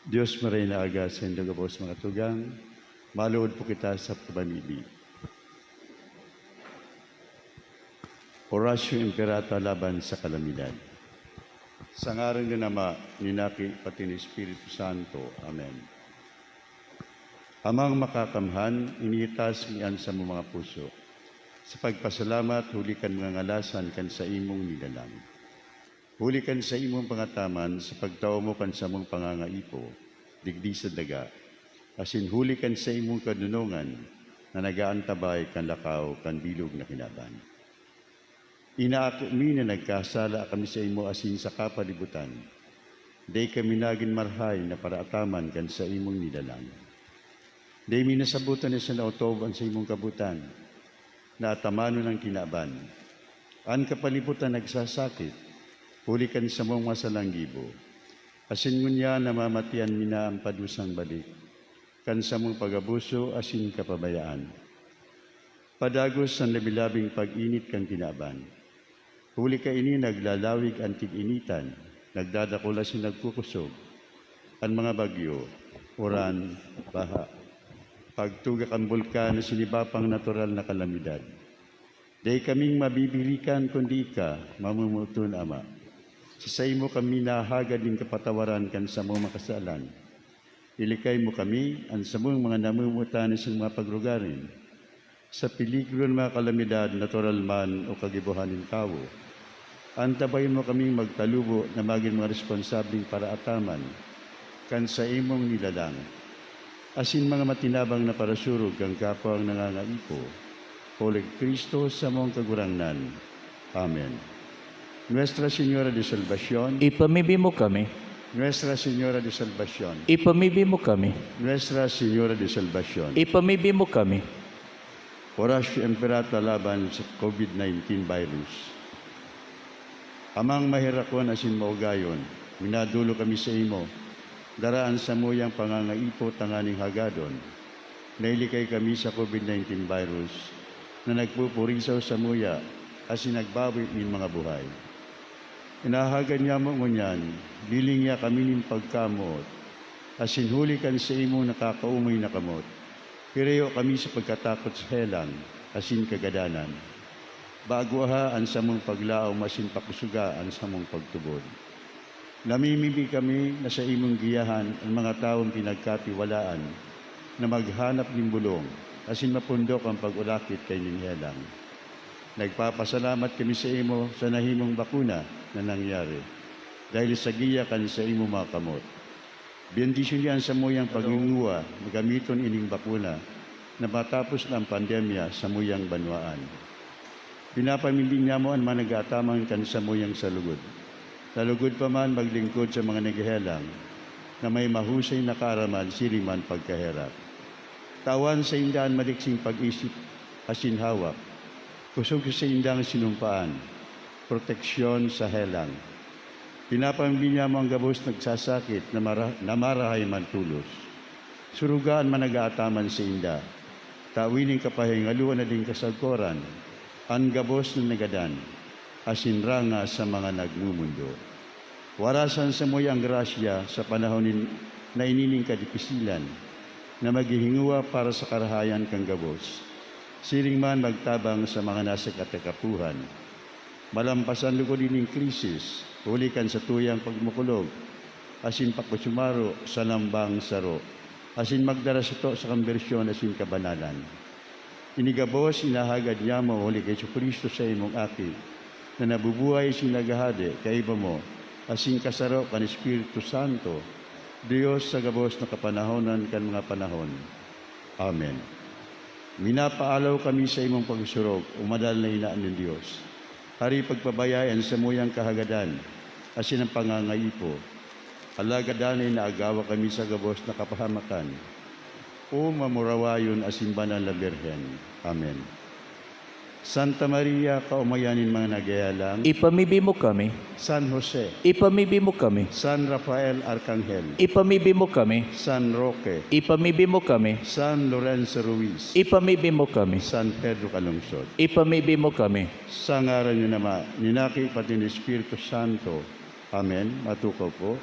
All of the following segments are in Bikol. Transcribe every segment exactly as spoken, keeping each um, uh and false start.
Dios maray na aga sa indog gabos, mga tugang, maluod po kita sa pamimibi. Oratio Imperata laban sa kalamidad. Sa ngaran ni Ama, ni Aki, pati ni Espiritu Santo. Amen. Amang makakamhan, initas mi an samo mga puso sa pagpasalamat huli kan mga ngalasan kan saimong nilalang. Huli kan saimong pangataman sa pagtao mo kan samong pangangaipo digdi sa daga, asin huli kan saimong kadonongan na nag-aantabay kan lakaw kan bilog na kinaban. Inaako mi na nagkasala kami saimo asin sa kapalibutan. Dai kami nagin marahay na paraataman kan saimong nilalang. Dai mi nasabotan na sinaotob an saimong kabotan na atamanon an kinaban. An kapalibutan nagsasakit huli kan samong masalang gibo, asin ngunyan namamatian mi na an padusang balik kan samong pag-abuso asin kapabayaan. Padagos an labi-labing pag-init kan kinaban. Huli kaini naglalawig an tig-initan, nagdadakul asin nagkukosog an mga bagyo, uran, baha, pagtuga kan bulkan asin iba pang natural na kalamidad. Dai kaming mabibirikan kundi ika, mamomoton Ama. Sa saimo kami nahahagad nin kapatawaran kan samong mga kasalan. Ilikay mo kami, an samong mga namomotan nin mga pagrugarin, sa peligro nin mga kalamidad, natural man o kagibohan nin tawo. Antabayon mo kaming magtalubo na magin mga responsableng paraataman kan saimong nilalang, asin mga matinabang na parasurog kan kapwang nangangaipo. Huli ki Cristo, samong Kagurangnan. Amen. Nuestra Señora de Salvacion. Ipamibi mo kami. Nuestra Señora de Salvacion. Ipamibi mo kami. Nuestra Señora de Salvacion. Ipamibi mo kami. Oratio Imperata laban sa COVID nineteen virus. Amang maherakon asin maugayon, minadolo kami saimo, dara an samuyang pangangaipo tanganing hagadon na ilikay kami sa COVID nineteen virus na nagpupurisaw samuya asin nagbawi nin mga buhay. Inahagad nyamo ngunyan, bilingi kami nin pagkamoot, asin huli kan saimong nakakaumay na kamot, pirayo kami sa pagkatakot sa helang asin kagadanan. Bagoha an samong paglaom asin pakosoga an samong pagtubod. Namimibi kami na saimong giyahan an mga tawong pinagkatiwalaan na maghanap nin bolong asin mapundok an pag-urakit kaini nin helang. Nagpapasalamat kami saimo sa nahimong bakuna na nangyari, dahil sa giya kan saimong mga kamot. Bendisyoni an samuyang paghingowa na gamiton ining bakuna na matapos na an pandemya samuyang banwaan. Pinapamibi nyamo an mga nag-aataman kan samuyang salugod. Salugod pa man maglingkod sa mga naghehelang na may mahusay na kaaraman siring man pagkaherak. Tawan sainda an maliksing pag-isip asin hawak, kosog sa saindang sinumpaan, proteksyon sa helang. Pinapamibi nyamo an gabos nagsasakit na mara-, na marahay man tolos. Suruga an mga nag-aataman sainda. Tawi nin kapahingaloan na nin kasagkoran an gabos na nagadan, asin ranga sa mga nagmumundo. Warasan samuya an grasya sa panahon nin, na ini nin kadipisilan, na maghihingowa para sa karahayan kan gabos, siring man magtabang sa mga nasa katakapuhan. Malampasan logod ining krisis, huli kan satuyang pagmakulog asin pakosumaro sa lambang saro, asin magdara sato sa kombersyon asin kabanalan. Ini gabos inahagad nyamo huli ki Jesu-Cristo, saimong Aki, na nabubuhay asin naghahade kaiba mo, asin kasaro kan Espiritu Santo, Dios sa gabos na kapanahonan kan mga panahon. Amen. Minapaalaw kami sa imong pagsurog, o madal na Ina nin Dios. Hari, pagpabayai an samuyang kahagadan asin an pangangaipo. Alagad danay na agawa kami sa gabos na kapahamakan, o mamurawayon asin banal na Birhen. Amen. Santa Maria, kaomayan nin mga naghehelang. Ipamibi mo kami. San Jose. Ipamibi mo kami. San Rafael Arkanghel. Ipamibi mo kami. San Roque. Ipamibi mo kami. San Lorenzo Ruiz. Ipamibi mo kami. San Pedro Calungsod. Ipamibi mo kami. Sa ngaran ni Ama, ni Aki, pati ni Espiritu Santo. Amen. Matukaw po.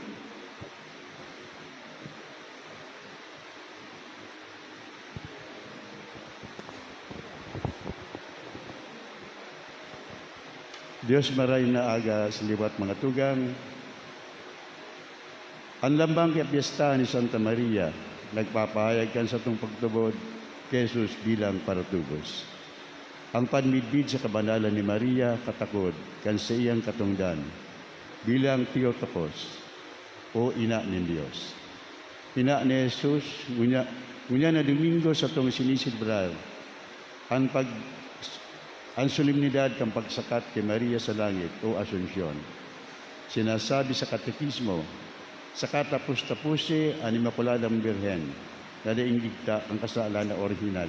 Dios maray na aga sa liwat, mga tugang. An lambang kapyestahan ni Santa Maria nagpapahayag kan satong pagtubod ki Jesus bilang paratubos. Ang panmidbid sa kabanalan ni Maria katakod kan saiyang katongdan bilang Theotokos, o Ina nin Dios. Ina ni Jesus, ngunyan, ngunyan na Domingo satong siniselebrar an pag-, an solemnidad kan pagsakat ki Maria sa langit o Asunsyon. Sinasabi sa Katekismo, sa katapos-taposi an Immaculadang Birhen na daing digta kan kasalan na orihinal.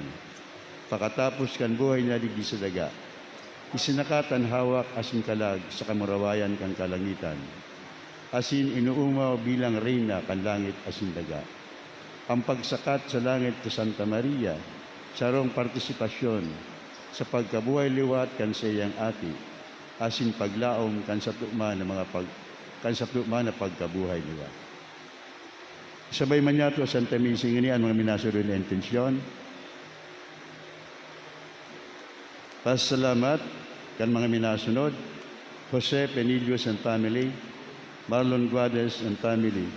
Pakatapos kan buhay niya digdi sa daga, isinakat an hawak asin kalag sa kamurawayan kan kalangitan, asin inoomaw bilang Reyna kan langit asin daga. Ang pagsakat sa langit ki Santa Maria, sarong partisipasyon sa pagkabuhay liwat kan saiyang Aki, asin paglaom kan sato man na mga pag-, kan sato man na pagkabuhay liwat. Sabay man niyato sa Santa Misa ngini an mga minasunod na intensyon. Pasalamat kan mga minasunod: Jose Penillos and family, Marlon Guades and family,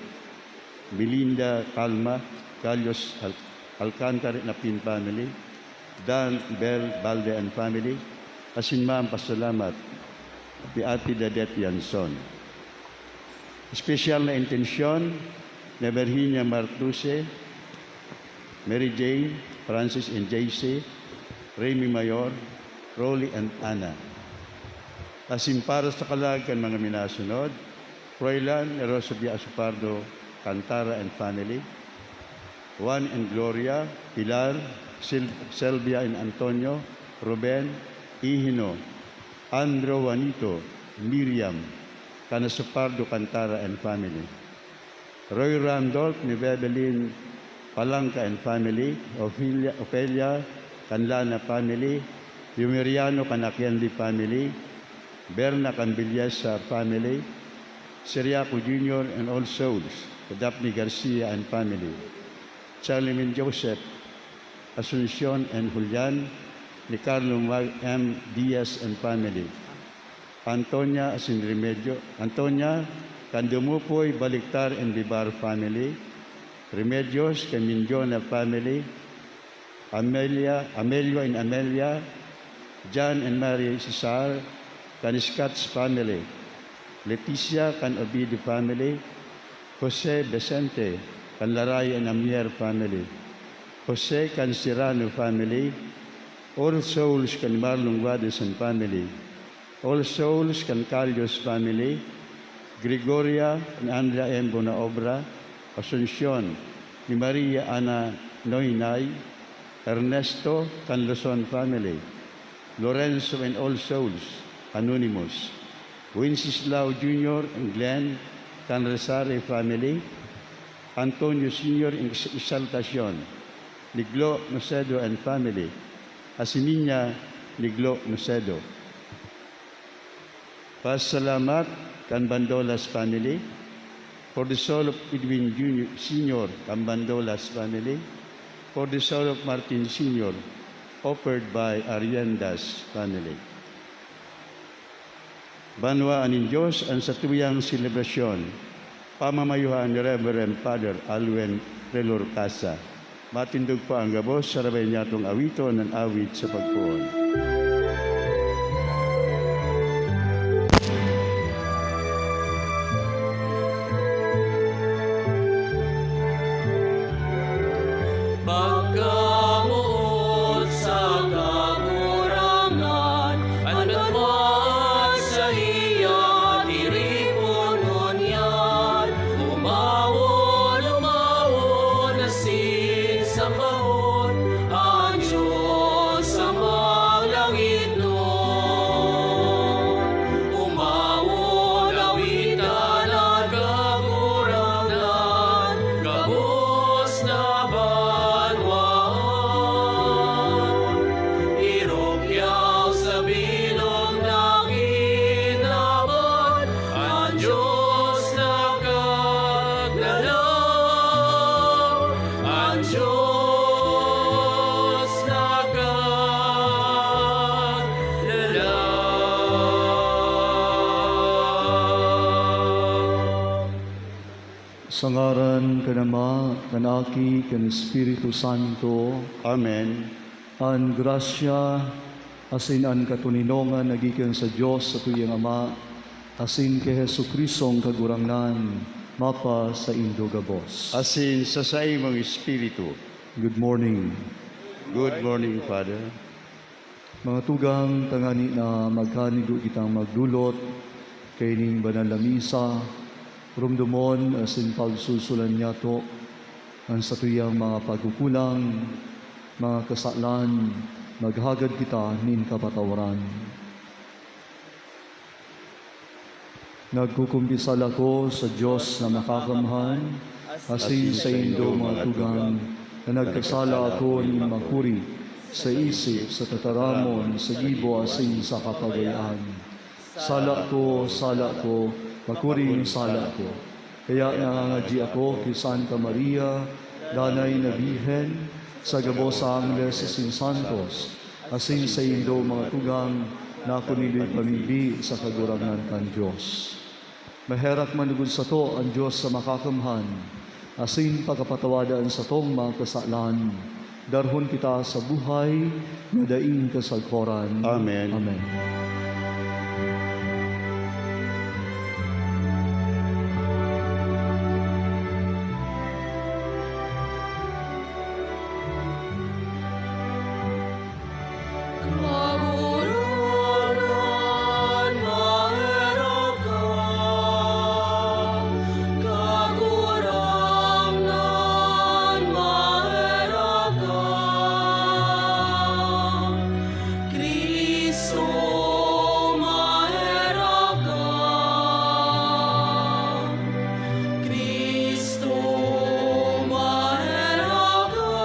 Melinda Calma, Carlos Al-, Alcantar and Apin family, Dan Bel Balde and family, asin man pasalamat ni Ate Dadet Yanson. Espesyal na intensyon ni Virginia Martuse, Mary Jane, Francis and J C, Remy Mayor, Rolly and Ana. Asin para sa kalag kan mga minasunod, Froilan Rosabia Asopardo Cantara and family, Juan and Gloria, Pilar, Sil-, Selvia and Antonio, Ruben, Ihino, Andrew, Juanito, Miriam, kan Asopardo Cantara and family. Roy Randolph ni Bebelin Palangka and family, Ophelia, Ofelia kan Lana family, Yumeriano kan Aquende family, Berna kan Villesa family, Siriaco Junior and All Souls, Daphne Garcia and family, Charlemagne Joseph, Asuncion and Julian, ni Carlo Mag-, M. Diaz and family, Antonia asin Remedio, Antonia kan Dumupoy, Baliktar and Bibar family, Remedios kan Minjona family, Amelia, Amelio and Amelia, John and Mary Cesar kan Scotts family, Leticia kan Obido family, Jose Vicente kan Laray and Amier family, Jose kan Serrano family, All Souls kan Marlon Guades and family, All Souls kan Calios family, Gregoria ni Andrea M. Bonaobra, Asuncion ni Maria Ana Noynay, Ernesto kan Luzon family, Lorenzo and All Souls, Anonymous, Wenceslao Junior and Glenn kan Resare family, Antonio Senior Ex-, Exaltacion, ni Glo Nocedo and family, asin ninya ni Glo Nocedo. Pasalamat kan Bandolas family, for the soul of Edwin Junior, Senior kan Bandolas family, for the soul of Martin Senior, offered by Ariendas family. Banwaan nin Dios an satuyang selebrasyon. Pamamayuhan ni Reverend Father Alwin Relorcasa. Matindog pa ang gabos, sarabay niyatong awiton an awit sa pagpoon. Pagkamoot sa Kagurangnan, an nagmawad saiya, tiripon ngunyan. Umawon, umawon, asin sambahon an Dios Ama. Sa ngaran kan Ama, kan Aki, kan Espiritu Santo. Amen. An grasya asin an katoninongan nagikan sa Dios satuyang Ama asin ki Jesu-Cristong Kagurangnan, mapasaindo gabos. Asin sa saimong espiritu. Good morning. Good morning, Father. Mga tugang, tangani na magkanigo kitang magdulot kaining banal na misa, rumdomon asin pagsusulan niyato an satuyang mga pagkukulang, mga kasalan, maghagad kita nin kapatawaran. Nagkukumpisal ako sa Dios na Makakamhan, asin saindo, mga tugang, na nagkasala ako nin makuri, sa isip, sa tataramon, sa gibo, asin sa kapagayaan. Sala ko, sala ko, makuring sala ko. Kaya nangangadyi ako ki Santa Maria, Danay na Birhen, sa gabos a angles asin santos, asin saindo, mga tugang, na ako nindo ipamibi sa Kagurangnan kan Dios. Maherak manugod sato an Dios sa Makakamhan, asin pakapatawada an satong mga kasalan. Darhon kita sa buhay na daing kasagkoran. Amen. Amen. Kagurangnan, maherak ka. Kagurangnan, maherak ka. Cristo, maherak ka. Cristo, maherak ka.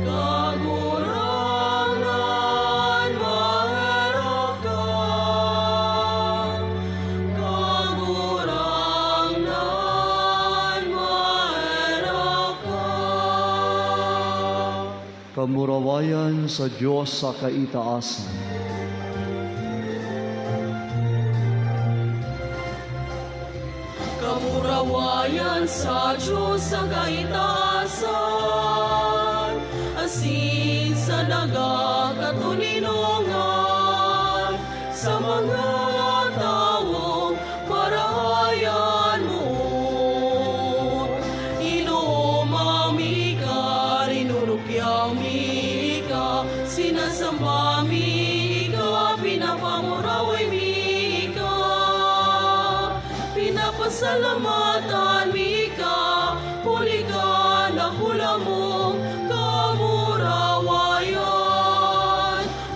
Kagurangnan, maherak ka. Kagurangnan, maherak ka. Kamurawayan sa Dios sa kaitaasan. Kamurawayan sa Dios sa kaitaasan, asin sa daga katoninongan sa mga tawong marahay an moot. Inooma mi ka, rinurukyaw mi ka, sinasamba mi ka, pinapamuraway mi ka, pinapasalamatan mi ka, huli kan dakula mong kamurawayan.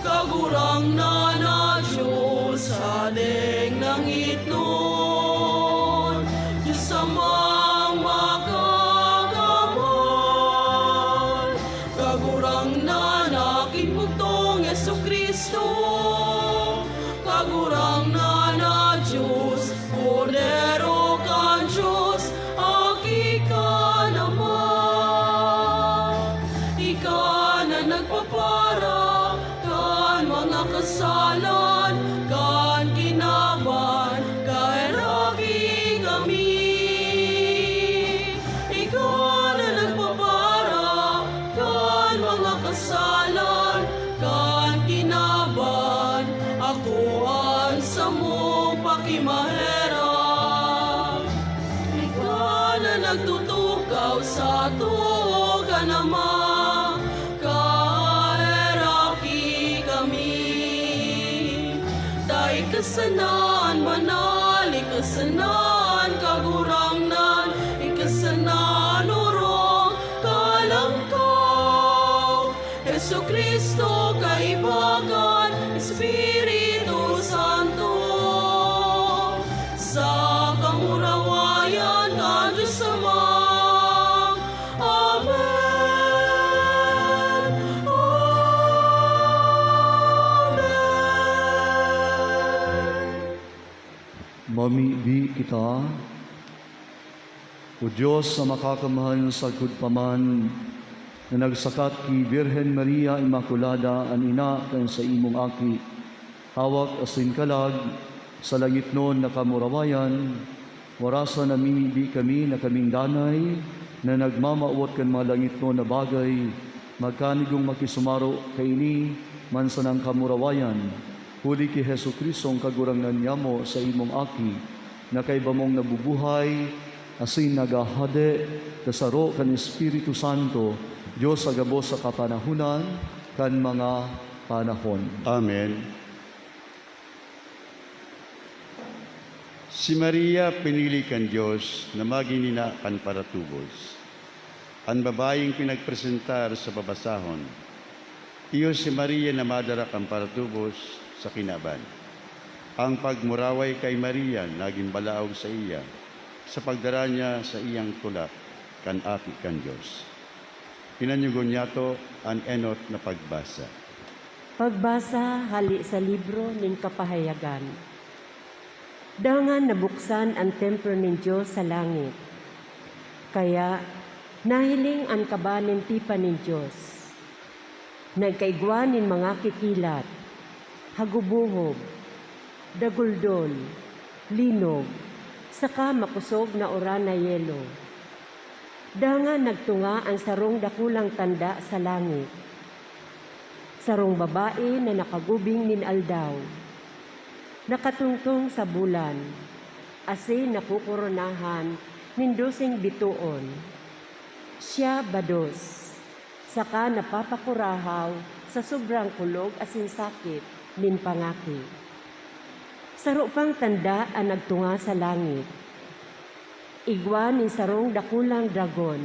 Kagurangnan na Dios, Hadeng nang itnon, Dios Amang Makakamhan, Kagurangnan na Aking Bugtong Jesu-Cristo, Kagurangnan na Dios, Kordero kan Dios, Aki kan Ama. Ika na nagpapara kan mga kasalan kan kinaban, kaheraki kami. Ika na nagpapara kan mga kasalan kan kinaban, ako an samong pakimaherak. Ika na nagtutukaw sa too kan Ama, kaheraki kami. Ta ika sana an banal, ika sana an Kagurangnan, ika sana an orog, kalangkaw. Jesu-Cristo, kaiba kan Espiritu Santo, sa kamurawayan kan Dios Ama. Amen. Amen. Mamibi kita. O Dios na Makakamhan, sagkod pa man na nagsakat ki Birhen Maria Inmaculada, an ina kan saimong Aki, hawak asin kalag sa langitnon na kamurawayan, Warasan namimibi kami na kaming danay na nagmamawot kan mga langitnon na bagay, magkanigong makisumaro kaini man sanang kamurawayan, huli ki Jesu-Cristong Kagurangnan nyamo, sa imong Aki, na kaiba mong nabubuhay asin naghahade sa saro kan Espiritu Santo, Dios sa gabos sa kapanahonan kan mga panahon. Amen. Si Maria pinili kan Dios na magin ina kan paratubos. An babayeng pinagpresentar sa babasahon, iyo si Maria na madara kan paratubos sa kinaban. Ang pagmuraway kay Maria nagin balaog saiya sa pagdara niya sa iyang tulak kan Aki kan Dios. Pinanyugon niyato an enot na pagbasa. Pagbasa hale sa libro nin Kapahayagan. Dangan nabuksan an templo nin Dios sa langit. Kaya, nahiling an kaba nin tipan nin Dios. Nagkaigwa nin mga kikilat, hagubohob, daguldol, linog, saka makosog na uran na yelo. Dangan nagtunga an sarong dakulang tanda sa langit. Sarong babae na nakagubing nin aldaw, nakatungtong sa bulan, asin nakokoronahan nin doseng bitoon. Siya bados, saka napapakurahaw sa sobrang kulog asin sakit nin pangaki. Saro pang tanda an nagtunga sa langit. Igwa nin sarong dakulang dragon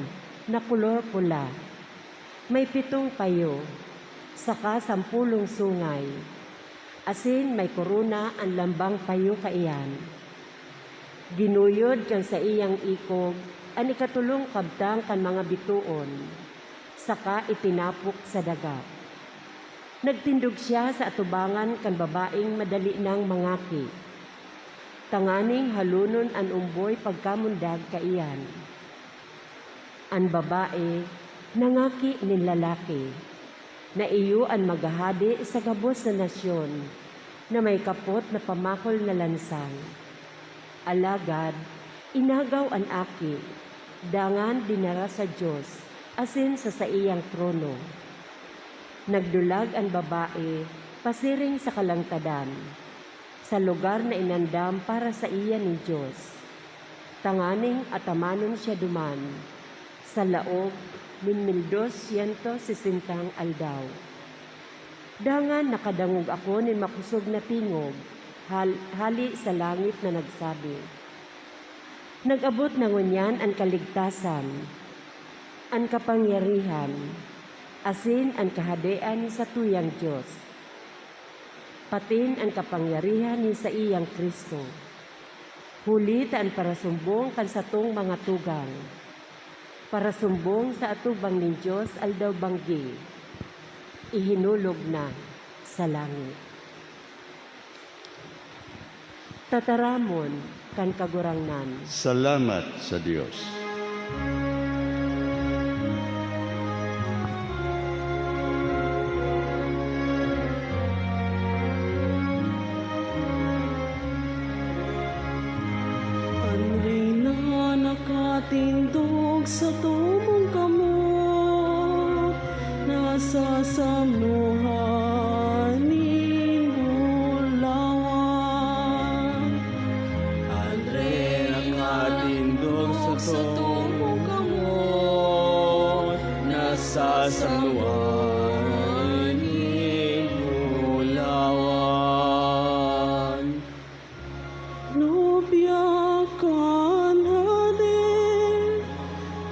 na kolor pula. May pitong payo, saka sampolong sungay, asin may korona an lambang payo kaiyan. Ginuyod kan saiyang ikog an ikatolong kabtang kan mga bitoon, saka itinapok sa daga. Nagtindog siya sa atubangan kan babaeng madali nang mangaki, tanganing halonon an omboy pagkamundag kaiyan. An babae nangaki nin lalaki, na iyo an maghahade sa gabos na nasyon na may kapot na pamakol na lansang. Alagad inagaw an aki, dangan dinara sa Dios asin sa saiyang trono. Nagdulag an babae pasiring sa kalangtadan, sa lugar na inandam para saiya nin Dios, tanganing atamanon siya duman sa laog nin mil dos syentos sesentang aldaw. Dangan nakadangog ako nin makosog na tingog hal-, hale sa langit na nagsabi, "Nag-abot na ngunyan an kaligtasan, an kapangyarihan, asin an kahadean nin satuyang Dios, patin an kapangyarihan nin saiyang Cristo. Huli ta an parasumbong kan satong mga tugang, parasumbong sa atubang nin Dios aldaw-banggi, ihinulog na sa langit." Tataramon kan Kagurangnan. Salamat sa Dios. An Reyna nakatindog sa tumong kamot, nasasamnohan nin bulawan. An Reyna nakatindog sa tumong kamot, nasasamnohan nin bulawan. Nobya kan Hade,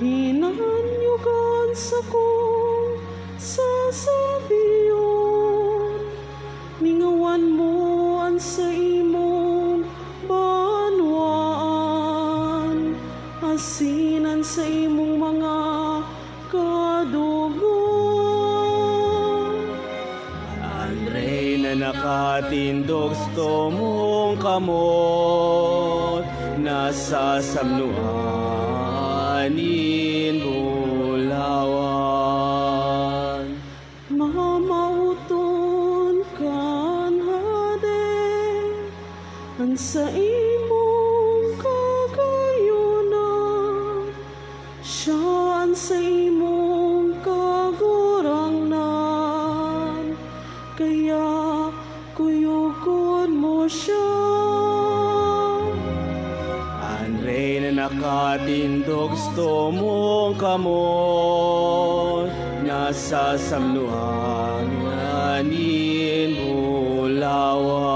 hinanyogan sakong sasabihon, lingawan mo an saimong banwaan asin an saimong mga kadugo. An Reyna nakatindog sa tumong kamot, nasasamnoan nin bulawan. Mamaoton kan Hade an saimong Nakatindog sa tumong kamo, nasasamnuhan nin bulawan.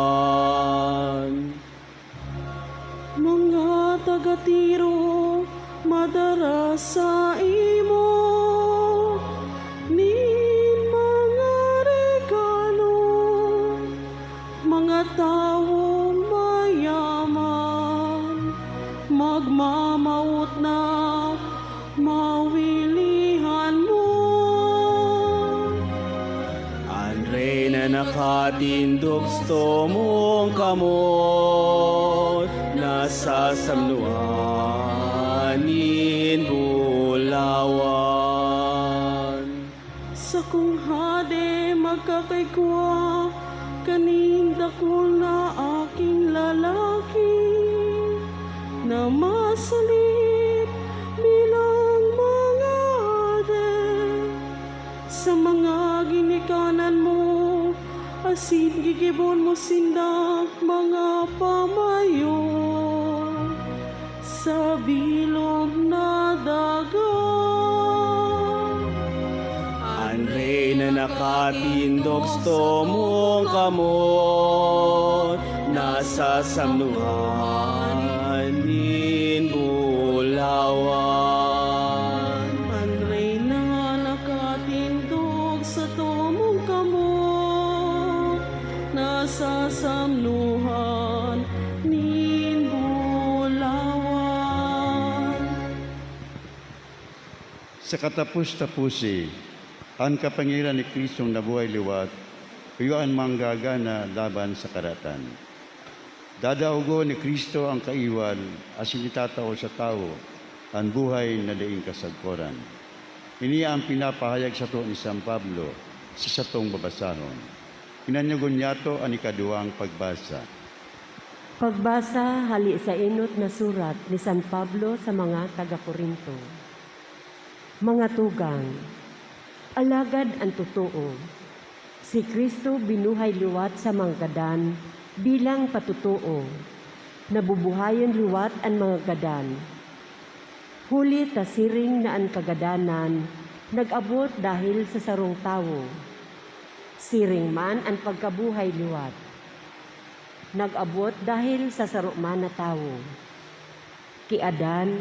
Mga taga-Tiro, madara saimo nin mga regalo, mga tawong mayaman, magmamawot na mawilihan mo. An Reyna nakatindog sa tumong kamot, nasasamnuan nin bulawan. Sakong hade magkakaigwa kaning dakul na aking lalaki, na masalit bilang mga hade sa mga ginikanan mo, asin gigibon mo sinda mga pamayo sa bilog na daga. An Reyna nakatindog sa tumong kamot, nasasamnuhan nin bulawan. An Reyna nakatindog sa tumong kamot, nasasamnuhan nin bulawan. Sa katapos-taposi, an kapangyarihan ni Cristong nabuhay liwat iyo an manggagana laban sa karatan. Dadaogon ni Cristo an kaiwal asin itatao sa tawo an buhay na daing kasagkoran. Ini an pinapahayag sato ni San Pablo sa satong babasahon. Inanyogon niyato an ikaduwang pagbasa. Pagbasa hale sa enot na surat ni San Pablo sa mga taga-Corinto. Mga tugang, alagad an totoo, si Cristo binuhay liwat sa mga gadan bilang patotoo, nabubuhayon liwat an mga gadan. Huli ta siring na an kagadanan nag-abot dahil sa sarong tawo, siring man an pagkabuhay liwat nag-abot dahil sa saro man na tawo. Ki Adan,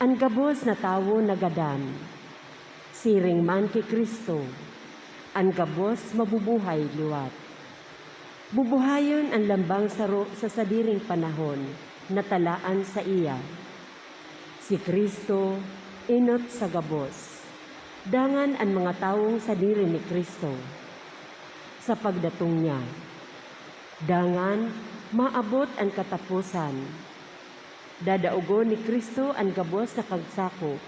an gabos na tawo nagadan. Siring man ki Cristo, an gabos mabubuhay liwat. Bubuhayon an lambang saro sa sadiring panahon na talaan saiya. Si Cristo enot sa gabos, dangan an mga tawong sadiri ni Cristo sa pagdatong niya. Dangan maabot an kataposan. Dadaogon ni Cristo an gabos na pagsakop,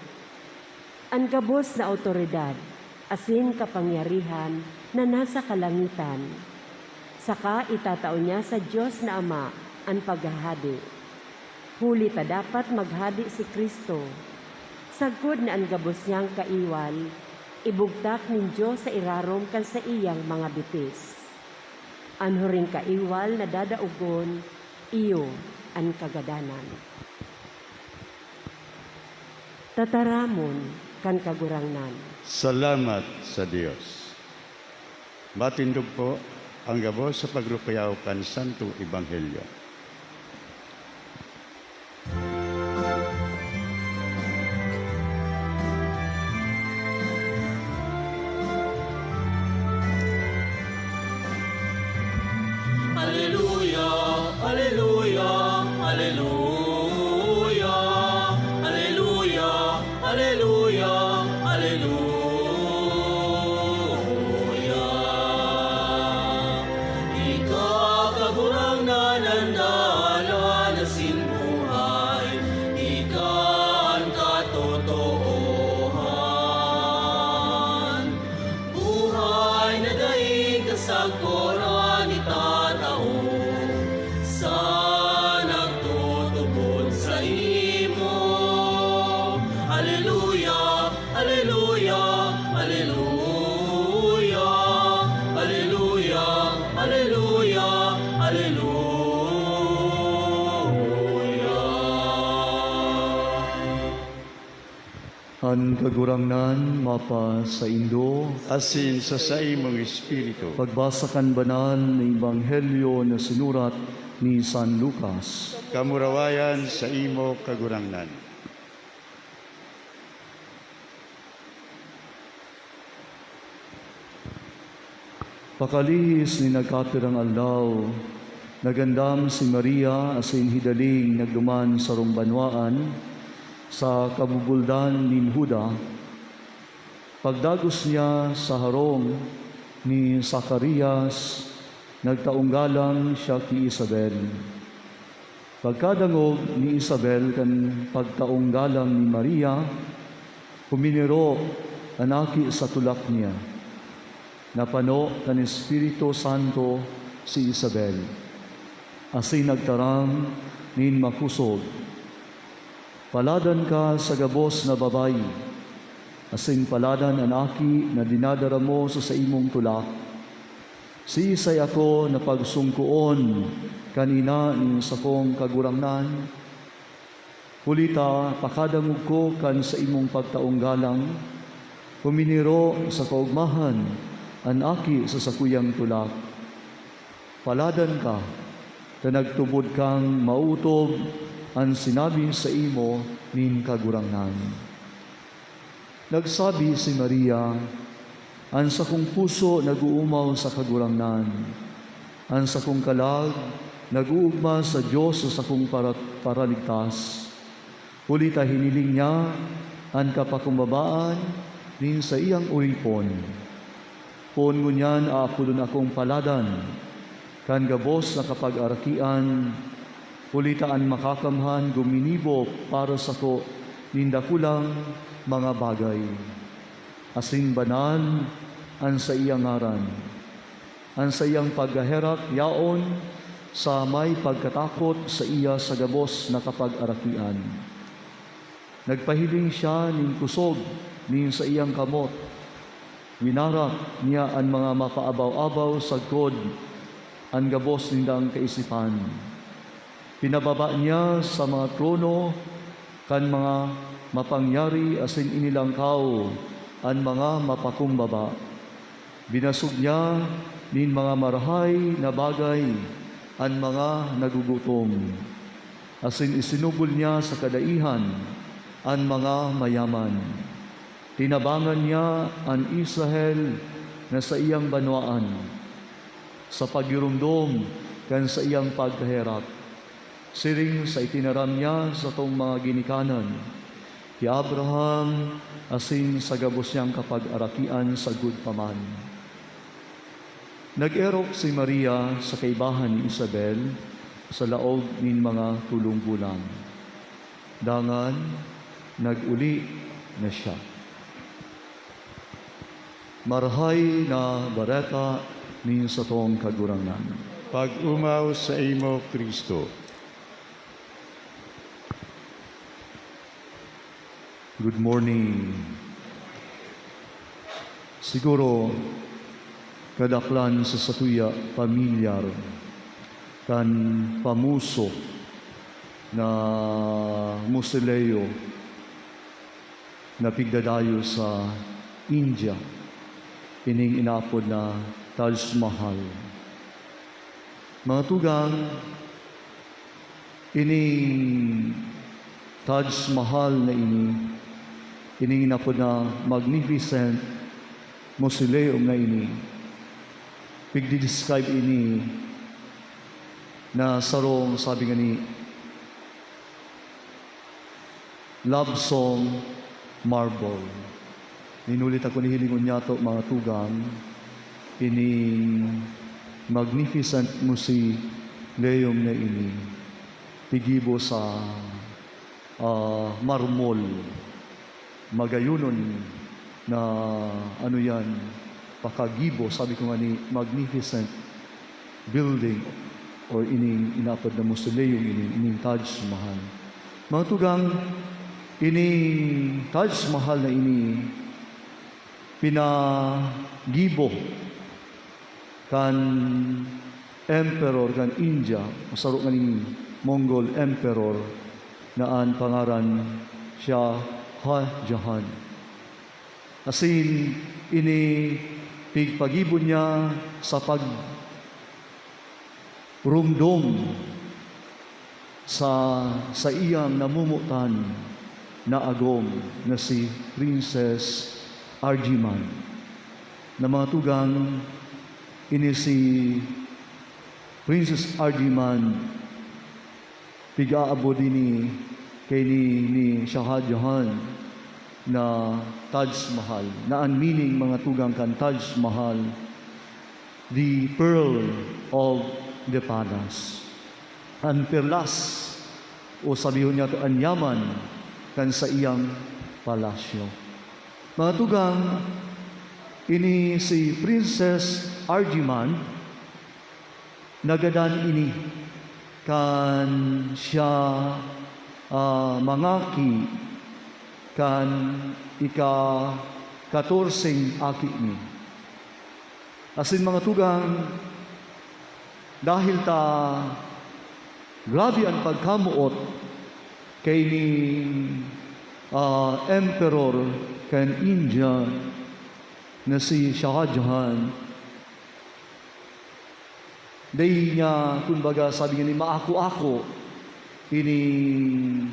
an gabos na awtoridad, asin kapangyarihan na nasa kalangitan, saka itatao niya sa Dios na Ama an paghahade. Huli ta dapat maghade si Cristo, sagkod na an gabos niyang kaiwal ibugtak nin Dios sa irarom kan saiyang mga bitis. An huring kaiwal na dadaogon, iyo an kagadanan. Tataramon kan Kagurangnan. Salamat sa Dios. Matindog po ang gabos sa pagrukuyaw kan Santong Ebanghelyo. Aleluya, aleluya, aleluya, aleluya, aleluya, aleluya. Ika, Kagurangnan, an An Kagurangnan mapasaindo. Asin sa saimong espiritu. Pagbasa kan banal na ebanghelyo na sinurat ni San Lucas. Kamurawayan sa imo, Kagurangnan. Pakalihis nin nagkapirang aldaw, nagandam si Maria asin hidaling nagduman sarong banwaan sa kabubuldan nin Juda. Pagdagos niya sa harong ni Zacarias, nagtaong galang siya ki Isabel. Pagkadangog ni Isabel kan pagtaong galang ni Maria, huminiro an aki sa tulak niya. Napano kan Espiritu Santo si Isabel, asin nagtaram nin makosog, "Paladan ka sa gabos na babayi, asin paladan an aki na dinadara mo sa saimong tulak. Siisay ako na pagsungkoon kan ina nin sakong kagurangnan? Huli ta pakadangog ko kan saimong pagtaong galang, huminiro sa kaogmahan an aki sa sakuyang tulak. Paladan ka, ta nagtubod kang maotob an sinabi saimo nin Kagurangnan." Nagsabi si Maria, "An sakong puso nag-oomaw sa Kagurangnan. An sakong kalag nag-oogma sa Dios sa sakong para-, Paraligtas. Huli ta hiniling niya an kapakumbabaan nin saiyang oripon. Poon ngunyan aapodon akong paladan kan gabos na kapagarakian, huli ta an Makakamhan guminibo para sako nin dakulang mga bagay, asin banal an saiyang ngaran. An saiyang pagkaherak yaon sa may pagkatakot saiya sa gabos na kapagarakian." Nagpahiling siya nin kosog nin saiyang kamot. Winarak niya an mga mapaabaw-abaw sagkod an gabos nindang kaisipan. Pinababa niya sa mga trono kan mga mapangyari asin inilangkaw an mga mapakumbaba. Binasog niya nin mga marahay na bagay an mga nagugutom, asin isinubol niya sa kadaihan an mga mayaman. Tinabangan niya an Israel na saiyang banwaan, sa paggiromdom kan saiyang pagkaherak, siring sa itinaram niya satong mga ginikanan, ki Abraham asin sa gabos niyang kapagarakian sagkod pa man. Nag-erok si Maria sa kaibahan ni Isabel sa laog nin mga tolong bulan. Dangan, nag-uli na siya. Marahay na Bareta nin satong Kagurangnan. Pag-omaw saimo, Cristo. Good morning. Siguro, kadaklan sa satuya pamilyar kan pamuso na mausoleo na pigdadayo sa India, ining inaapod na Taj Mahal. Mga tugang, ining Taj Mahal na ini, ining inaapod na magnificent mausoleum na ini, pigdi-describe ini na sarong, sabi ngani, love song marble. Nin huli ta kun hihilingon niyato, mga tugang, ining magnificent mausoleum na ini, piggibo sa, ah, marmol. Magayonon na, ano yan, pakagibo, sabi ko ngani, magnificent building or ining inaapod na mausoleum ini, ining Taj Mahal. Mga tugang, ining Taj Mahal na ini pinagibo kan emperor kan India, saro nganing Mongol emperor, na an pangaran Shah Jahan. Asin ini pigpagibo niya sa pagrumdom sa saiyang namomotan na agom na si Princess Arjiman. Na mga tugang, ini si Princess Arjiman, pig-aabot ini kaini ni Shah Jahan na Taj Mahal, na an meaning, mga tugang, kan Taj Mahal, the pearl of the palace. An perlas, o sabihon niyato, an yaman kan saiyang palasyo. Mga tugang, ini si Princess Arjiman, nagadan ini kan siya, ah, mangaki kan ika-katorseng aki niya. Asin, mga tugang, dahil ta grabe an pagkamoot kaining, ah, emperor kan India na si Shah Jahan, dai niya, kumbaga, sabi nga ni, maako-ako ining,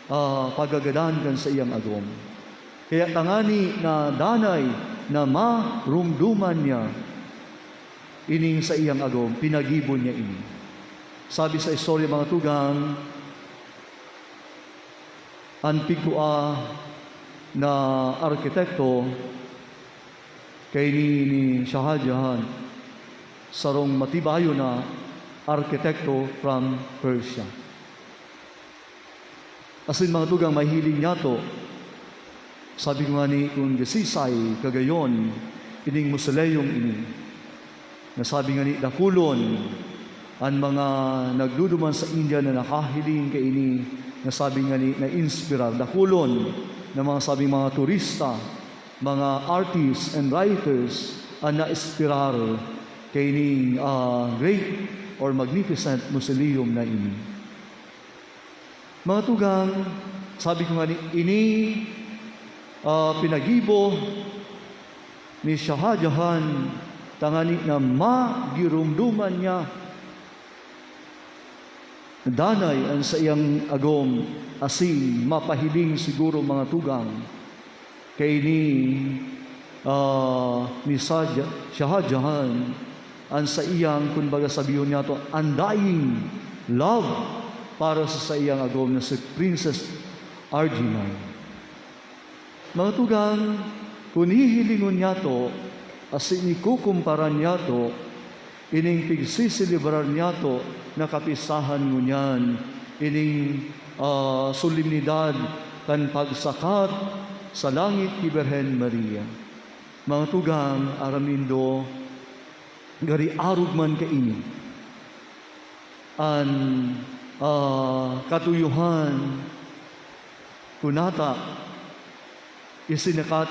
ah, pagkagadan kan saiyang agom. Kaya tangani na danay na marumduman niya ining saiyang agom, pinagibo niya ini. Sabi sa istorya, mga tugang, an pigkua na arkitekto kaini ni Shah Jahan, sarong matibayon na arkitekto from Persia. Asin, mga tugang, mahihiling niyato, sabi ko ngani, kun gasisay kagayon ining mausoleum ini, na sabi ngani, dakulon an mga nagduduman sa India na nakahiling kaini, na sabi ngani, na-inspirar. Dakulon na mga, sabi, mga turista, mga artists and writers an na-inspirar kaining, ah, great or magnificent mausoleum na ini. Mga tugang, sabi ko ngani, ini, ah, pinagibo ni Shah Jahan tangani na magirumdoman niya danay an saiyang agom, asin mapahiling siguro, mga tugang, kaini, ah, ni Shah Ja-, Shah Jahan an saiyang, kumbaga, sabihon niyato, undying love para sa saiyang agom na si Princess Arjiman. Mga tugang, kun hihilingon niyato, asin ikukumpara niyato, ining pigseselebrar niyato na kapistahan ngunyan, ining, ah, solemnidad kan pagsakat sa langit ki Birhen Maria. Mga tugang, aram nindo, gari arog man kaini an, ah, katuyohan, kunata, isinakat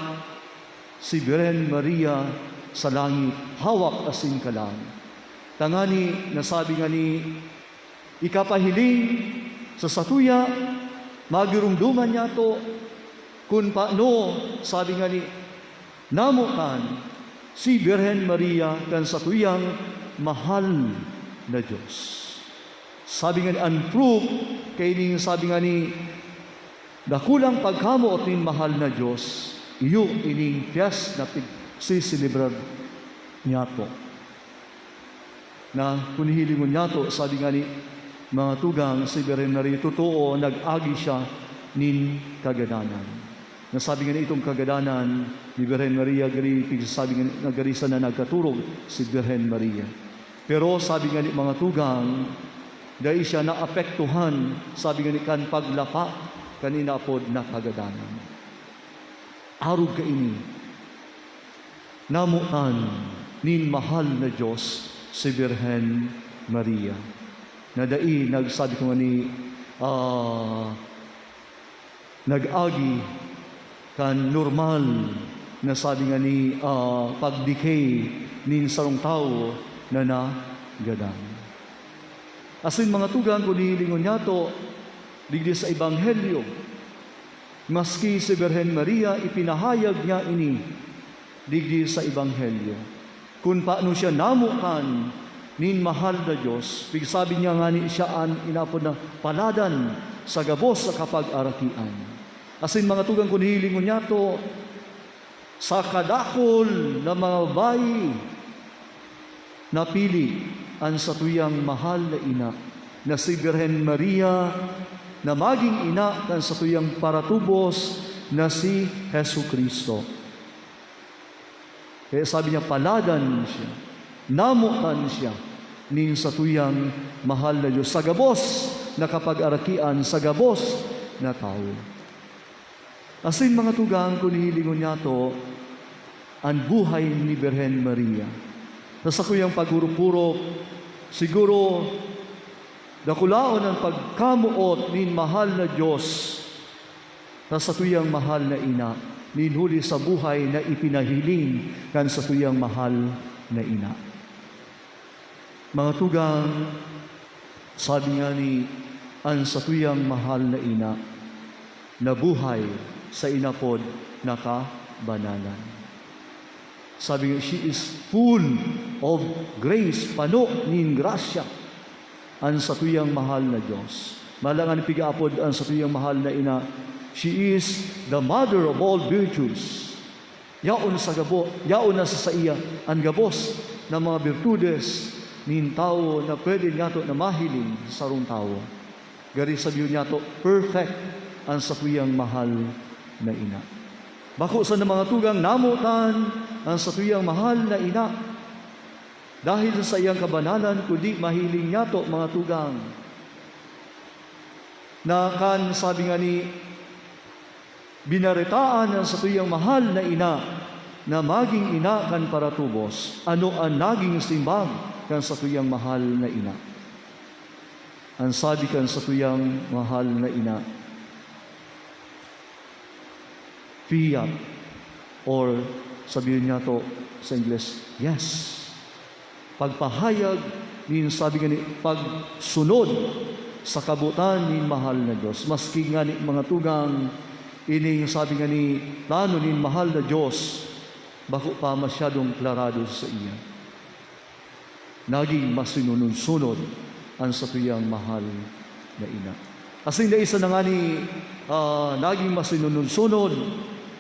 si Birhen Maria sa langit, hawak asin kalag. Tangani na sabi ngani, ikapahiling sa satuya, magirumdoman niyato kun paano, sabi ngani, namotan si Birhen Maria kan satuyang mahal na Dios. Sabi ngani, an proof kaining, sabi ngani, dakulang pagkamoot nin mahal na Dios, iyo ining piyesta na pigseselebrar niyato. Na kun hihilingon niyato, sabi ngani, mga tugang, si Birhen Maria, totoo, nag-agi siya nin kagadanan. Na sabi ngani, itong kagadanan ni Birhen Maria, gari, pigsasabi ngani, na gari sana nagkaturog si Birhen Maria. Pero sabi ngani, mga tugang, dai siya naapektuhan, sabi ngani, kan paglapa kan inaapod na kagadanan. Arog kaini, namotan nin mahal na Dios si Birhen Maria, na dai nagsabi ko ngani, ah, nag-agi kan normal na, sabi ngani, ah, pag-decay nin sarong tawo na nagadan. Asin, mga tugang, kun hihilingon niyato digdi sa Ebanghelyo, Maski si Birhen Maria, ipinahayag niya ini digdi sa Ebanghelyo, kun paano siya namotan nin mahal na Dios. Pigsabi niya ngani siya an inapod na paladan sa gabos na kapag-arakian. Asin, mga tugang, kun hihilingon niyato, sa kadakul na mga babayi, napili an satuyang mahal na ina, na si Birhen Maria, na magin ina kan satuyang paratubos na si Jesu-Cristo. Kaya sabi niya, paladan siya, namotan siya nin satuyang mahal na Dios, sa gabos na kapag-arakian, sa gabos na tawo. Asin, mga tugang, kun hihilingon niyato, an buhay ni Birhen Maria. Sa sakuyang pagurupurop, siguro, dakulaon an pagkamoot nin mahal na Dios sa satuyang mahal na ina, nin huli sa buhay na ipinahiling kan satuyang mahal na ina. Mga tugang, sabi ngani, an satuyang mahal na ina nabuhay sa inapod na kabanalan. Sabi nga, "She is full of grace," pano nin grasya an satuyang mahal na Dios. Malangan pigaapod an satuyang mahal na ina, "She is the mother of all virtues." Yaon sa gabo-, yaon na sa saiya an gabos na mga birtudes nin tawo na pwede niyato na mahiling sa sarong tawo. Gari sabihon niyato, perfect an satuyang mahal na ina. Bako sana, mga tugang, namotan an satuyang mahal na ina dahil sa saiyang kabanalan, kundi mahiling niyato, mga tugang, na kan, sabi ngani, binaretaan an satuyang mahal na ina na magin ina kan paratubos. Ano an nagin simbag kan satuyang mahal na ina? An sabi kan satuyang mahal na ina, "Fiat," or sabihon niyato sa Ingles, "Yes." Pagpahayag nin, sabi ngani, pagsunod sa kabotan nin mahal na Dios. Maski ngani, mga tugang, ining, sabi ngani, plano nin mahal na Dios, bako pa masyadong klarado sa iya. Nagin masunod-sunod an satuyang mahal na ina. Asin dai sana ngani, ah, nagin masunod-sunod,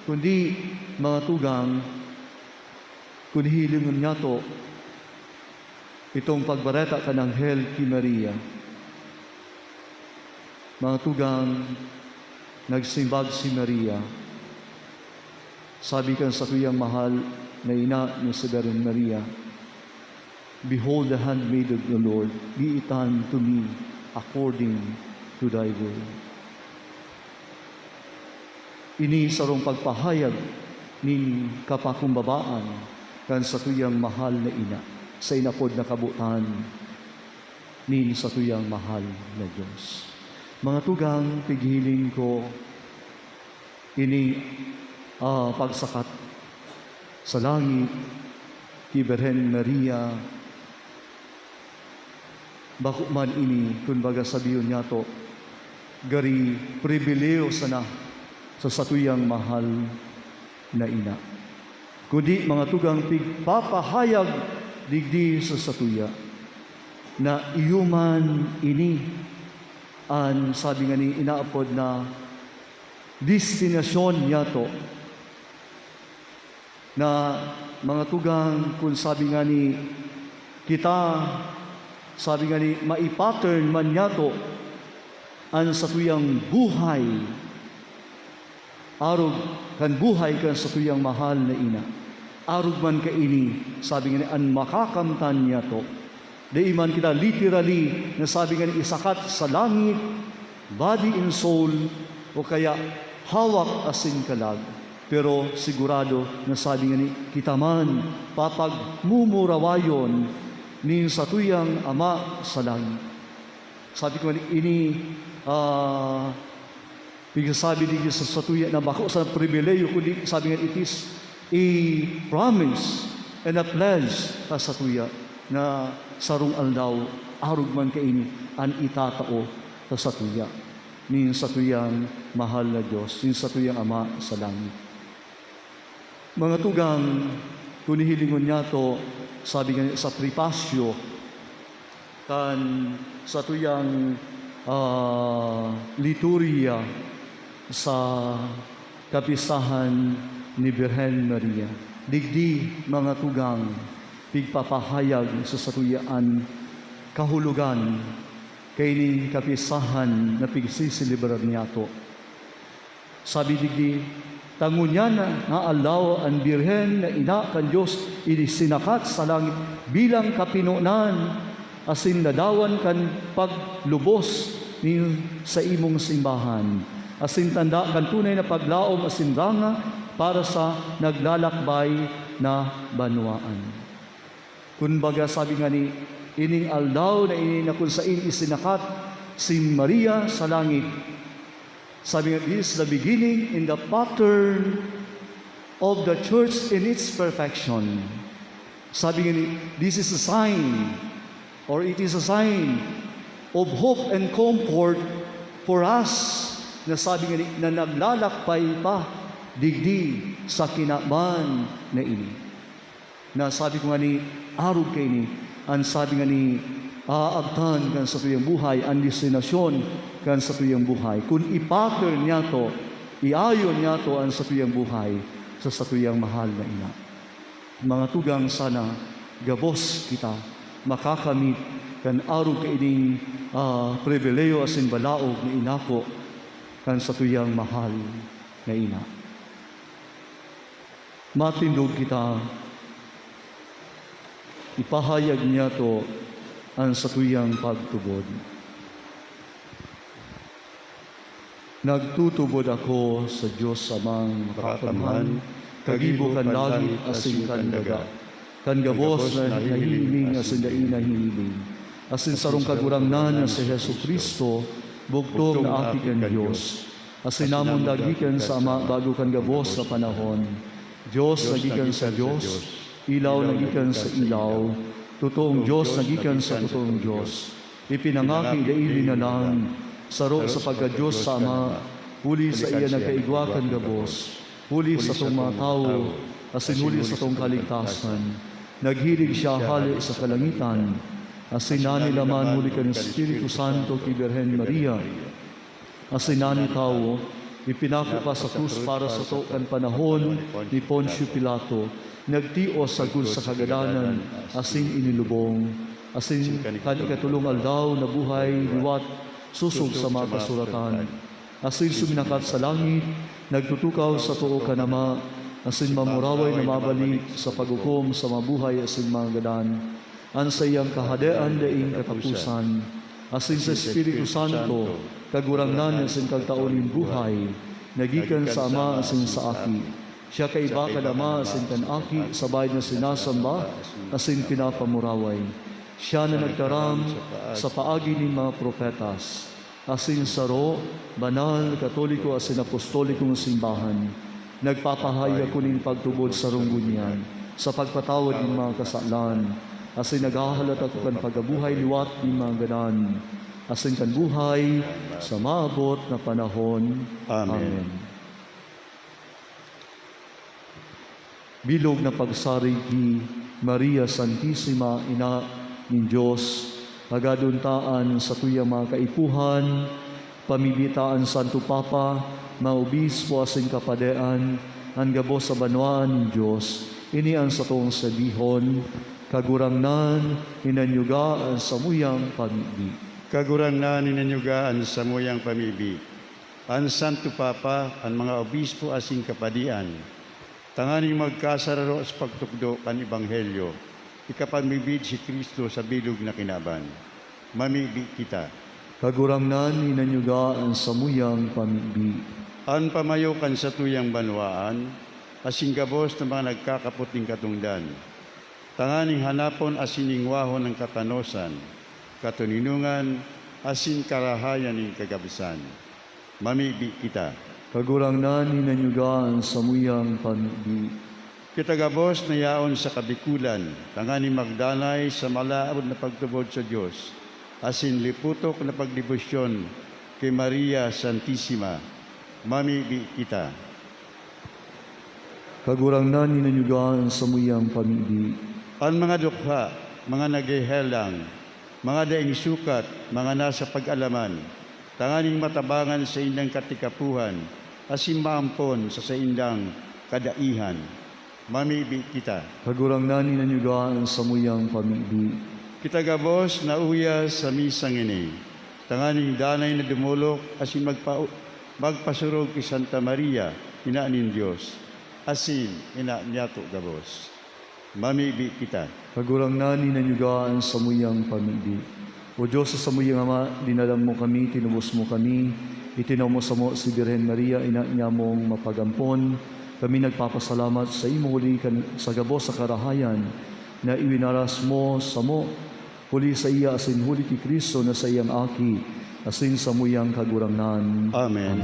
kundi, mga tugang, kun hihilingon niyato itong pagbareta kan anghel ki Maria. Mga tugang, nagsimbag si Maria. Sabi kan satuyang mahal na ina na si Birhen Maria, "Behold the handmaid of the Lord, be it done to me according to thy word." Ini sarong pagpahayag nin kapakumbabaan kan satuyang mahal na ina sa inapod na kabotan nin satuyang mahal na Dios. Mga tugang, pighiling ko ini, ah, pagsakat sa langit ki Birhen Maria. Bako man ini, kun baga sabihon niyato, gari pribilehiyo sana sa satuyang mahal na ina. Kundi, mga tugang, pigpapahayag digdi sa satuya na iyo man ini an, sabi ngani, inaapod na destinasyon niyato, na, mga tugang, kun sabi ngani kita, sabi ngani, mai-pattern man niyato an satuyang buhay, arog kan buhay kan satuyang mahal na ina. Arog man kaini, sabi ngani, an makakamtan niyato. Dai man kita literally na, sabi ngani, isakat sa langit, body and soul, o kaya hawak asin kalag. Pero sigurado na, sabi ngani, kita man papagmumurawayon nin satuyang Ama sa langit. Sabi ko ngani, ini, ah, pigsasabi digdi sa satuya na bako sa pribilehiyo, kundi sabi nga, it is a promise and a pledge sa satuya na sarong aldaw, arog man kaini, an itatao sa satuya nin satuyang mahal na Diyos, in satuyang Ama sa langit. Mga tugang, kun hihilingon niyato, sabi nga sa prepasyo kan satuyang, ah, liturhiya sa kapistahan ni Birhen Maria. Digdi, mga tugang, pigpapahayag sa satuya an kahulogan kaining kapistahan na pigseselebrar niyato. Sabi digdi, ta ngunyan na aldaw an Birhen na ina kan Dios isinakat sa langit bilang kapinonan asin ladawan kan paglubos nin saimong simbahan, asin tanda kan tunay na paglaom asin ranga para sa naglalakbay na banwaan. Kun baga, sabi ngani, ining aldaw na ini na kun sain isinakat si Maria sa langit, sabi nga, "This is the beginning in the pattern of the church in its perfection." Sabi ngani, "This is a sign, or it is a sign of hope and comfort for us," na sabi ngani, na naglalakbay pa digdi sa kinaban na ini. Na sabi ko ngani, arog kaini, an sabi ngani, aabtan kan satuyang buhay, an destinasyon kan satuyang buhay. Kun i-pattern niyato, iayon niyato an satuyang buhay sa satuyang mahal na ina. Mga tugang, sana gabos kita makakamit kan arog kaining, ah, pribilehiyo asin balaog na inako kan satuyang mahal na ina. Matindog kita, ipahayag niyato an satuyang pagtubod. Nagtutubod ako sa Dios Amang Makapanman, kagibo kan langit asin kan daga, kan gabos na nahihiling asin dai nahihiling, asin sarong Kagurangnan na si Jesu-Cristo, bugtong na Aki kan Dios, asin namon na gikan sa Ama bago kan gabos na panahon. Dios na gikan sa Dios, ilaw na gikan sa ilaw, totoong Dios na gikan sa totoong Dios. Ipinangaki dai linalang, saro sa pagka-Dios sa Ama, huli saiya nagkaigwa kan gabos, huli satong mga tawo, asin huli satong kaligtasan. Naghilig siya hale sa kalangitan, asin nanilaman huli kan Espiritu Santo ki Birhen Maria. Asin nani tawo, ipinako pa sa krus para sato kan panahon ni Poncio Pilato, nagtios sagkod sa kagadanan asin inilubong, asin kan ikatolong aldaw nabuhay liwat sosog sa mga kasuratan. Asin suminakat sa langit, nagtutukaw sa too kan Ama, asin mamuraway na mabalik sa paghukom sa mabuhay asin mga gadan. An saiyang Kahadean daing kataposan, asin sa Espiritu Santo, Kagurangnan asin Kagtao nin buhay, na gikan sa Ama asin sa Aki. Siya kaiba kan Ama asin kan Aki, sabay na sinasamba asin pinapamuraway. Siya na nagtaram sa paagi nin mga propetas. Asin saro, banal, katoliko asin apostolikong simbahan. Nagpapahayag ako nin pagtubod sarong ngunyan sa pagpatawad nin mga kasalan, asin naghahalat ako kan pagkabuhay liwat nin mga gadan, asin kan buhay sa maabot na panahon. Amen. Amen. Bilog na pagsarig ki Maria Santisima, Ina nin Dios, pagadon ta an satuyang mga kaipuhan, pamibi ta an Santo Papa, mga obispo asin kapadean, an gabos sa banwaan nin Dios. Ini an satong sabihon, Kagurangnan, hinanyuga an samuyang pamibi. Kagurangnan, hinanyuga an samuyang pamibi. An Santo Papa, an mga obispo asin kapadean, tanganing magkasararo sa pagtukdo kan Ebanghelyo, ikapamibid si Cristo sa bilog na kinaban. Mamibi kita. Kagurangnan, hinanyuga an samuyang pamibi. An pamayo kan satuyang banwaan, asin gabos na mga nagkakapot nin katongdan, tanganing hanapon asin ingwahon an katanosan, katoninongan, asin karahayan nin kagabsan. Mamibi kita. Kagurangnan, hinanyuga an samuyang pamibi. Kita gabos na yaon sa kabikulan, tanganing magdanay sa malaog na pagtubod sa Dios, asin liputok na pagdebosyon ki Maria Santisima. Mamibi kita. Kagurangnan, hinanyuga an samuyang pamibi. An mga dukha, mga naghehelang, mga daing sukat, mga nasa pag-alaman, tanganing matabangan sa indang katikapuhan asin maampon sa saindang kadaihan. Mamibi kita. Kagurangnan, hinanyuga an samuyang pamibi. Kita gabos na uya sa misang ini, tanganing danay na dumolok asin magpa-, magpasurog ki Santa Maria, Ina nin Dios, asin Ina niyato gabos. Mamibi kita. Kagurangnan, hinanyuga an samuyang pamibi. O Dios, sa samuyang Ama, dinalang mo kami, tinubos mo kami, itinaw mo samo si Birhen Maria, ina niyamong mapag-ampon. Kami nagpapasalamat saimo huli kan sa gabos sa karahayan na iwinaras mo samo, huli saiya asin huli ki Cristo na saiyang Aki, asin samuyang Kagurangnan. Amen.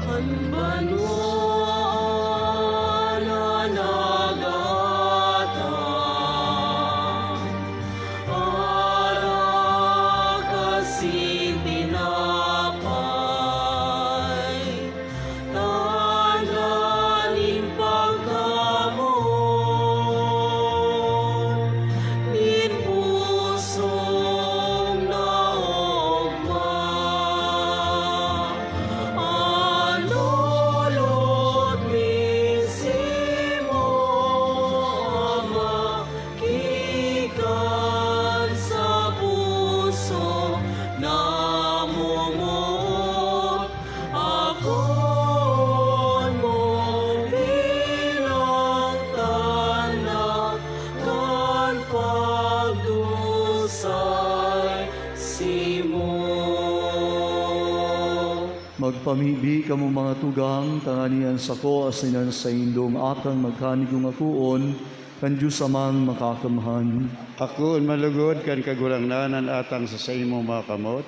An banwa na nagatan, arak asin tinapay, tanda nin pagkamoot nin pusong naogma. An dulot mi simo, Ama, gikan sa puso namomoot. Akoon mo bilang tanda kan pagdusay simo. Magpamibi kamo, mga tugang, tanganing an sako asin an saindong atang magkanigong akoon kan Dios Amang Makakamhan. Akoon man lugod kan Kagurangnan an atang sa saimong mga kamot,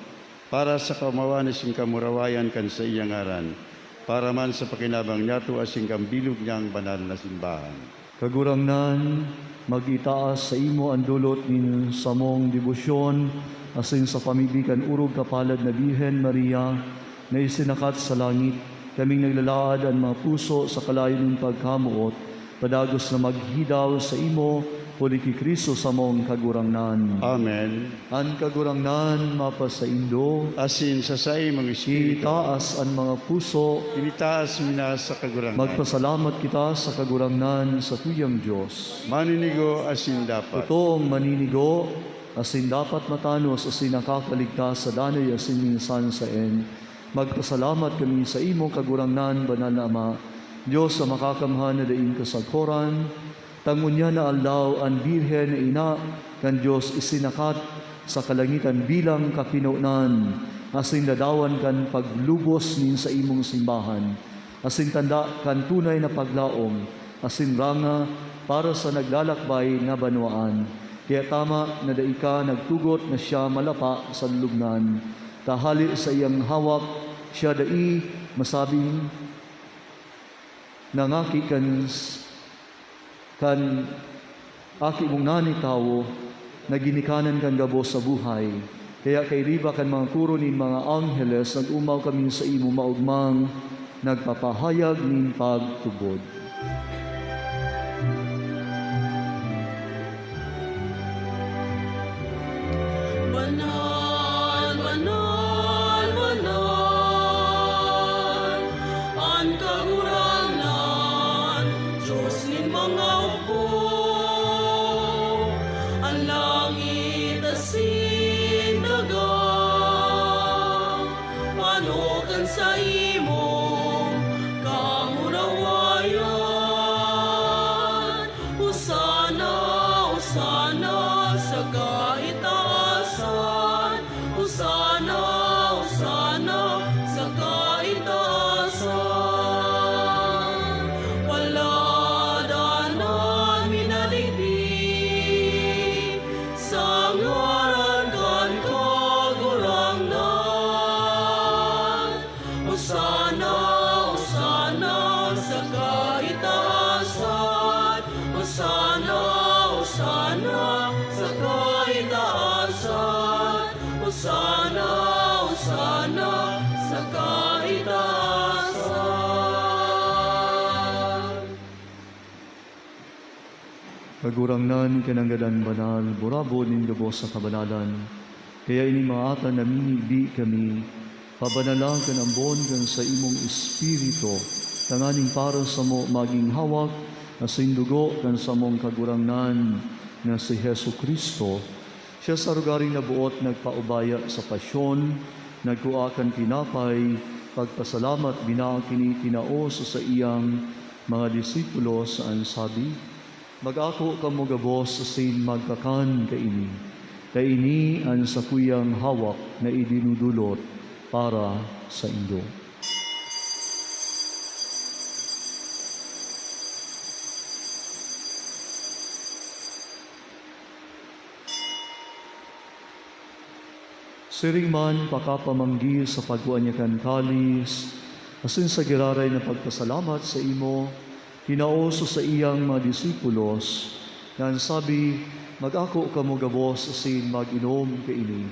para sa kaomawan asin kamurawayan kan saiyang ngaran, para man sa pakinabang niyato asin kan bilog niyang banal na simbahan. Kagurangnan, mag-itaas saimo an dulot nin samong debosyon asin sa pamibi kan orog kapalad na Birhen Maria na isinakat sa langit, kaming naglalaad an mga puso sa kalayo nin pagkamoot, padagos na maghidaw saimo, huli ki Cristo samong Kagurangnan. Amen. An Kagurangnan mapasaindo. Asin sa saimong espiritu. Itaas an mga puso. Initaas mi na sa Kagurangnan. Magpasalamat kita sa Kagurangnan, satuyang Dios. Maninigo asin dapat. Totoong maninigo asin dapat matanos asin nakakaligtas sa danay asin minsan saen. Magpasalamat kami saimo, Kagurangnan, Banal na Ama, Dios na makakamhan na daing kasagkoran, ta ngunyan na aldaw an Birhen na Ina kan Dios isinakat sa kalangitan bilang kapinonan asin ladawan kan paglubos nin saimong simbahan, asin tanda kan tunay na paglaom asin ranga para sa naglalakbay na banwaan. Kaya tama na dai ka nagtugot na siya malapa sa lulubngan, ta hale sa iyang hawak siya dai masabing nangaki kan s-, kan Aki mong nani tawo na ginikanan kan gabos sa buhay. Kaya kairiba kan mga koro nin mga angheles, nag-omaw kami saimo maogmang nagpapahayag nin pagtubod. Banal, banal, banal, an Kagurangnan, Dios nin mga hukbo. An langit asin daga, pano kan saimong kamurawayan. Kagurangnan, ika nanggad an banal, burabod nin gabos sa kabanalan. Kaya ini mga atan namimibi kami, pabanalan kan ambon kan saimong Espiritu, tanganing para samo magin hawak asin dugo kan samong Kagurangnan na si Jesu-Cristo. Siya sa rogaring naboot nagpaubaya sa pasyon, nagkua kan tinapay, pagpasalamat, binaak ini, tinao sa saiyang mga disipulos, an sabi, "Mag-ako kamo gabos asin magkakan kaini, ta ini an sakuyang hawak na idinudulot para saindo." Siring man, pakapamanggi sa pagkua niya kan kalis, asin sa giraray na pagpasalamat saimo, tinao sa saiyang mga disipulos, na an sabi, "Mag-ako kamo gabos asin mag-inom kaini,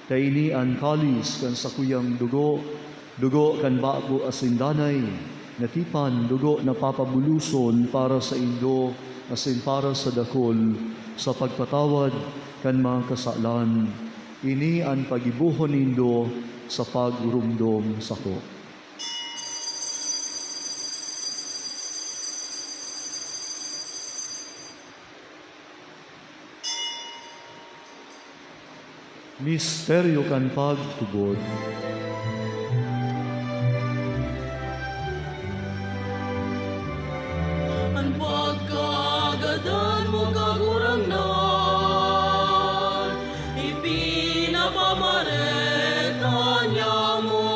ta ini an kalis kan sakuyang dugo, dugo kan bago asin danay na tipan, dugo na papabuloson para saindo asin para sa dakul sa pagpatawad kan mga kasalan. Ini an paggibohon nindo sa pagurumdom sako." Misteryo kan pagtubod. An pagkagadan mo, Kagurangnan, ipinapamareta niamo.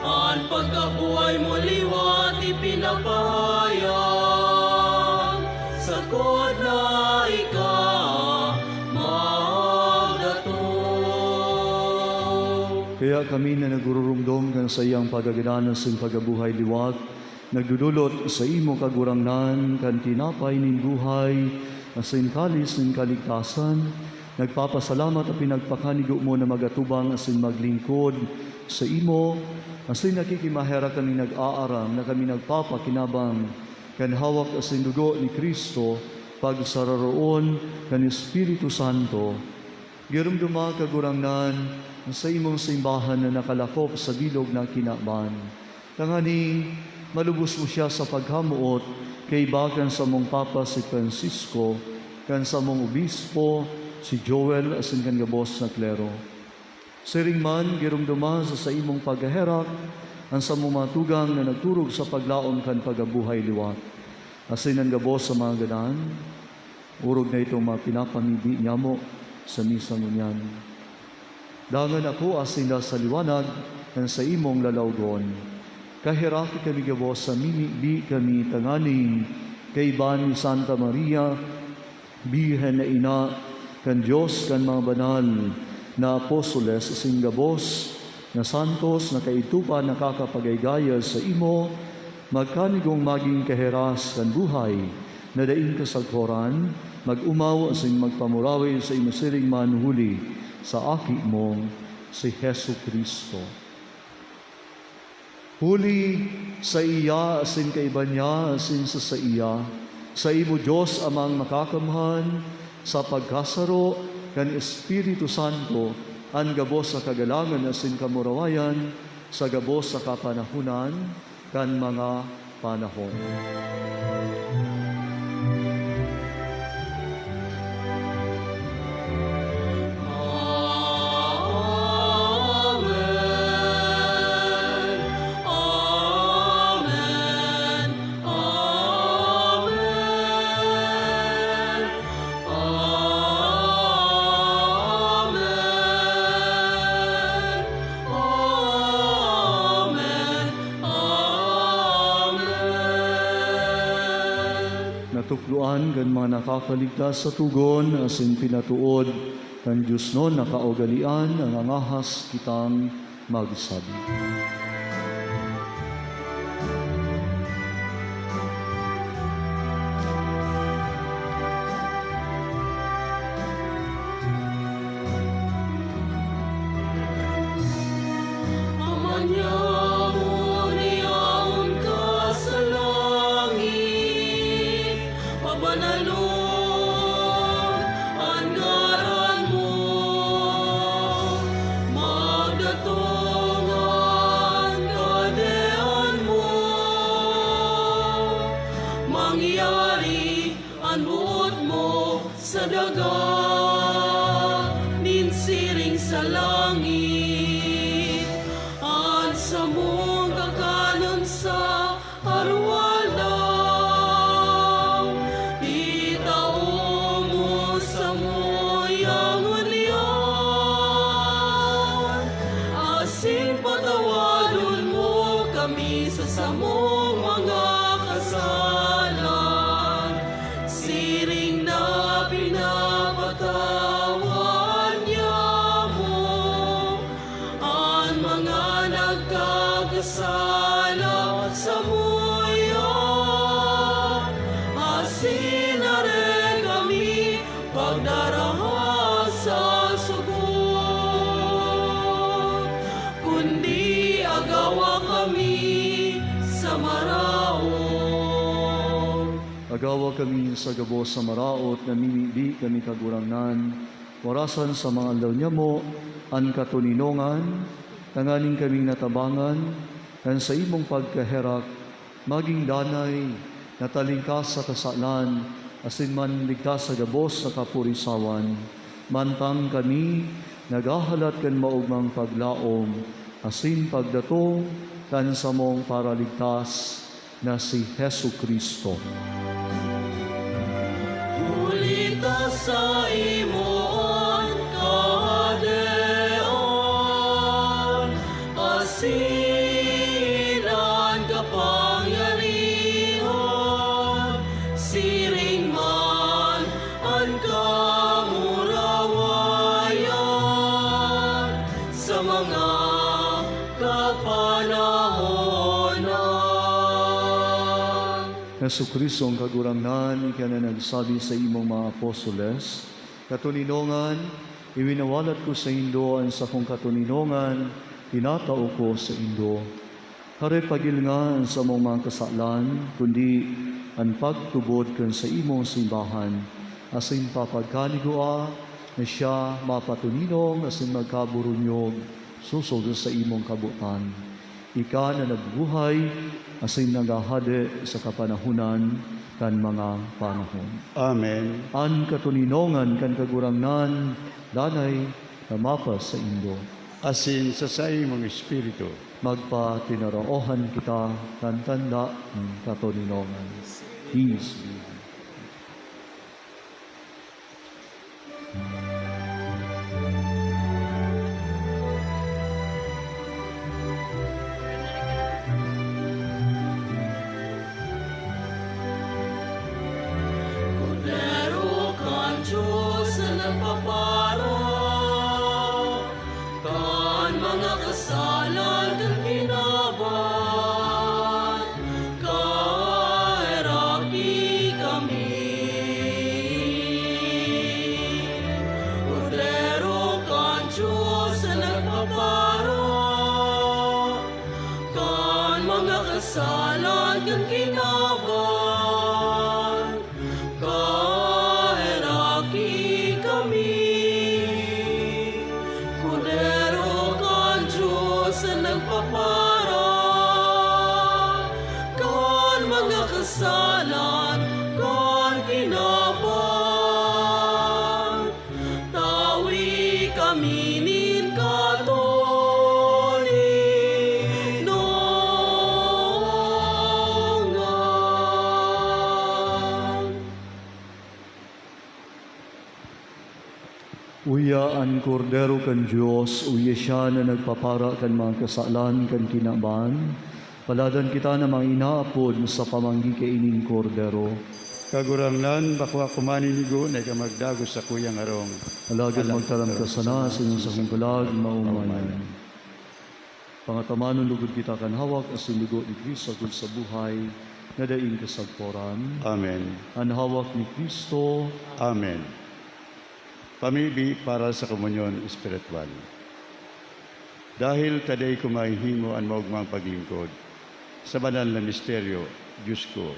An pagkabuhay mo liwat ipinapahayag, sagkod na ika magdatong. Kaya kami na nagururumdom kan saiyang pagkagadan asin pagkabuhay liwat, nagdodolot saimo, Kagurangnan, kan tinapay nin buhay asin kalis nin kaligtasan, nagpapasalamat ta pinagpakanigo mo na mag-atubang asin maglingkod saimo, asin nakikimaherak kami nag-aaram na kami nagpapakinabang kan hawak asin dugo ni Cristo, pagsararoon kan Espiritu Santo. Giromdoma, Kagurangnan, an saimong simbahan na nakalakop sa bilog na kinaban, tanganing malubos mo siya sa pagkamoot, kaiba kan samong Papa si Francisco, kan samong Obispo si Joel, asin kan gabos na klero. Siring man, giromdoma sa saimong pagkaherak an samong mga tugang na nagturog sa paglaom kan pagkabuhay liwat, asin an gabos sa mga gadan, orog na itong mga pinapamibi niamo sa misa ngunyan. Dangan ako asin sa liwanag kan saimong lalawgon. Kaheraki kami gabos sa mimibi kami tanganing kaiba ni Santa Maria, Birhen na Ina kan Dios, kan mga banal na apostoles, asin gabos na santos na kaidto pa nakakapagaygaya saimo, magkanigong magin kaheras kan buhay na daing kasagkoran, mag-omaw asin magpamurawi saimo siring man huli sa Aki mong si Jesu-Cristo. Huli saiya asin kaiba niya asin sa saiya, saimo Dios Amang Makakamhan, sa pagkasaro kan Espiritu Santo, an gabos na kagalangan asin kamurawayan sa gabos na kapanahonan kan mga panahon. Amen. Amen. Amen. Amen. Amen. Amen. Natukdoan kan mga nakakaligtas sa Togon asin pinatood kan diosnon na kaugalean, nangangahas kitang magsabi. Ama niamo na yaon ka sa langit, pabanalon langit an samong kakanon sa aroaldaw. Itao mo samuya ngunyan, asin patawadon mo kami sa samong mga kasalan, siring na pinapatawad niamo an mga nagkakasala samuya, asin dai kami pagdaraha sa sugod, kundi agawa kami sa maraot. Agawa kami sa gabos sa maraot, namimibi kami, Kagurangnan, warasan sa mga aldaw niamo an katoninongan, tanganing kaming natabangan kan saimong pagkaherak, magin danay, natalingkas sa kasalan, asin manligtas sa gabos na kapurisawan, mantang kami naghahalat kan maogmang paglaom asin pagdatong kan samong Paraligtas, na si Jesu-Cristo. Huli ta saimo an kahadean, asin an kapangyarihan, siring man an kamurawayan sa mga kapanahonan. Jesu-Cristo, an Kagurangnan, ika na nagsabi sa imong mga apostoles, "Katoninongan, iwinawalat ko saindo an sakong katoninongan, tinatao ko saindo." Hare pagilnga an samong mga kasalan, kundi an pagtubod kan saimong simbahan, asin papagkanigua na siya mapatoninong asin magkaburunyog sosog sa saimong kabotan. Ika na nagbubuhay asin naghahade sa kapanahonan kan mga panahon. Amen. An katoninongan kan Kagurangnan danay na mapasaindo. Asin sa saimong espiritu. Magpatinaraohan kita kan tanda nin katoninongan. Peace be with you. Kordero kan Dios na nagpapara kan mga kasalan kan kinaban, kaheraki kami. Kordero kan Dios na nagpapara kan mga kasalan kan kinaban, kaheraki kami. Kordero kan Dios na nagpapara kan mga kasalan kan kinaban, tawi kami nin katoninongan. Uya an Kordero kan Dios, uya siya na nagpapara kan mga kasalan kan kinaban. Paladan kita na mga inaapod sa pamanggi kaining Kordero. Kagurangnan, bako ako maninigo na ika magdagos sa kuyang harong. Alagad magtaram ka sana sa inyong sakong kalag, maomayan. Pangatamanon lugod kita kan hawak asin dugo ni Cristo agod sa buhay na daing kasagporan. Amen. An hawak ni Cristo. Amen. Pamibi para sa komunyon espiritual. Dahil ta dai ko mahihimo an maogmang paglingkod sa banal na misteryo, Diyos ko,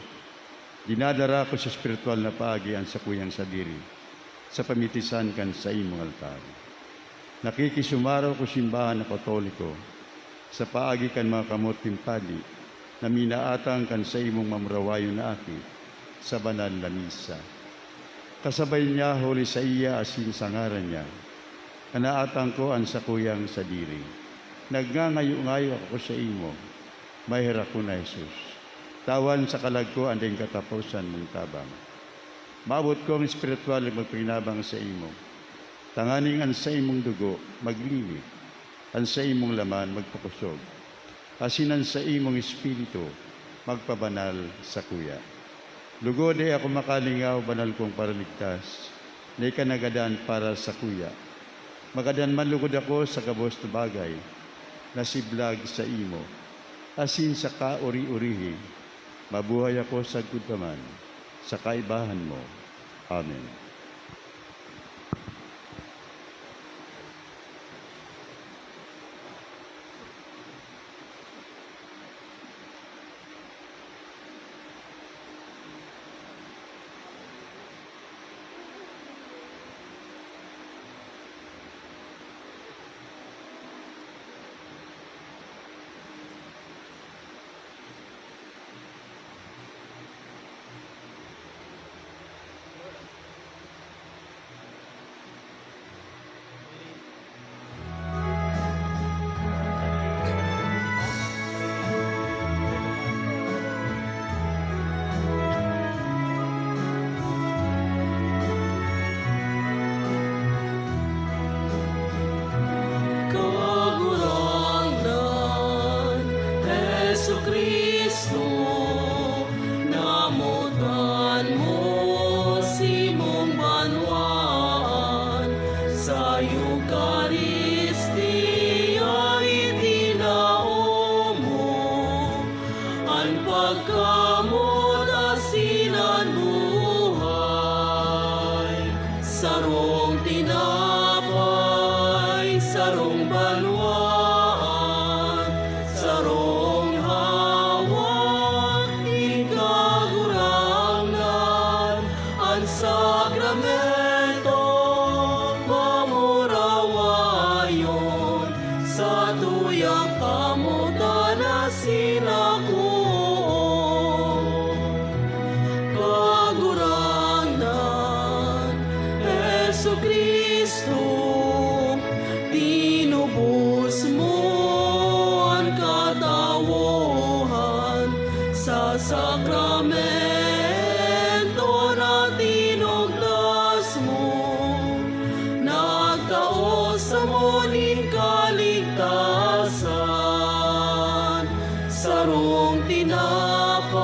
dinadara ko sa espiritual na paagi an sakuyang sadiri sa pamitisan kan saimong altar. Nakikisumaro ko simbahan na Katoliko sa paagi kan mga kamot nin padi na minaatang kan saimong mamurawayon na Aki sa banal na misa. Kasabay niya, huli saiya asin sa ngaran niya, Naatang ko an sakuyang sadiri. Nagngangayo-ngayo ako saimo, maherak ko na, Jesus. Tawan sa kalag ko an daing kataposan mong tabang. Maabot ko an espiritual na magpakinabang saimo, tanganing an saimong dugo maglinit, an saimong laman magpakosog, asin an saimong espiritu magpabanal sakuya. Lugod dai ako makalingaw, banal kong Paraligtas, na ika nagadan para sakuya. Magadan man lugod ako sa gabos na bagay na siblag saimo, asin sa kaori-orihi, mabuhay ako sagkod pa man sa kaibahan mo. Amen. Kagurangnan, Jesu-Cristo, namotan mo simong banwaan, sa Eukaristia itinao mo an pagkamot asin an buhay. Sarong tinapay, sarong banwaan, sarong hawak, nin Kagurangnan, an sakramento, mamurawayon, satuyang kamotan asin akoon. Kagurangnan, Jesu-Cristo, tinubos mo an katawohan sa sakramento na tinugdas mo, nagtao samo nin kaligtasan. Sarong tinapay,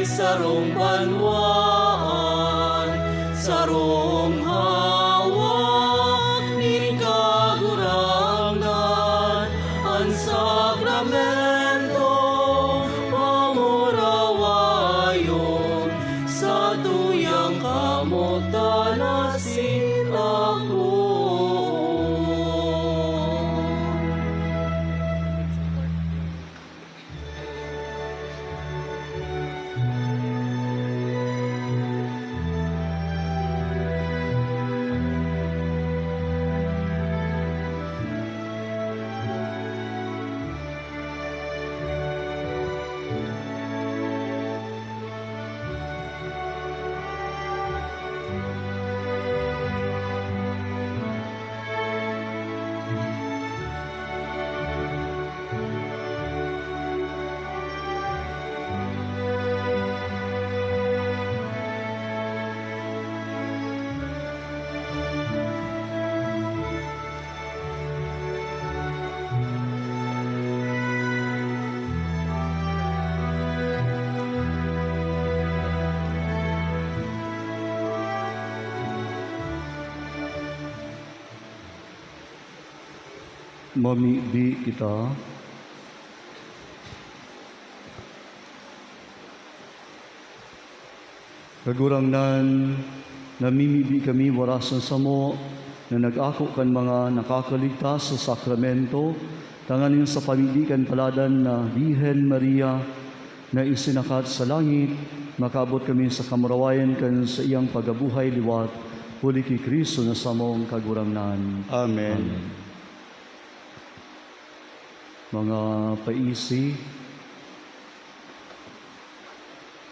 sarong banwaan, sarong hawak nin Kagurangnan, an sakramento, mamurawayon, satuyang kamotan asin akoon. Mamibi kita. Kagurangnan, namimibi kami, warasan samo na nag-ako kan mga nakakaligtas sa sakramento, tanganing sa pamibi kan paladan na Birhen Maria na isinakat sa langit, makaabot kami sa kamurawayan kan saiyang pagabuhay liwat, huli ki Cristo na samong Kagurangnan. Amen. Amen. Mga paisi,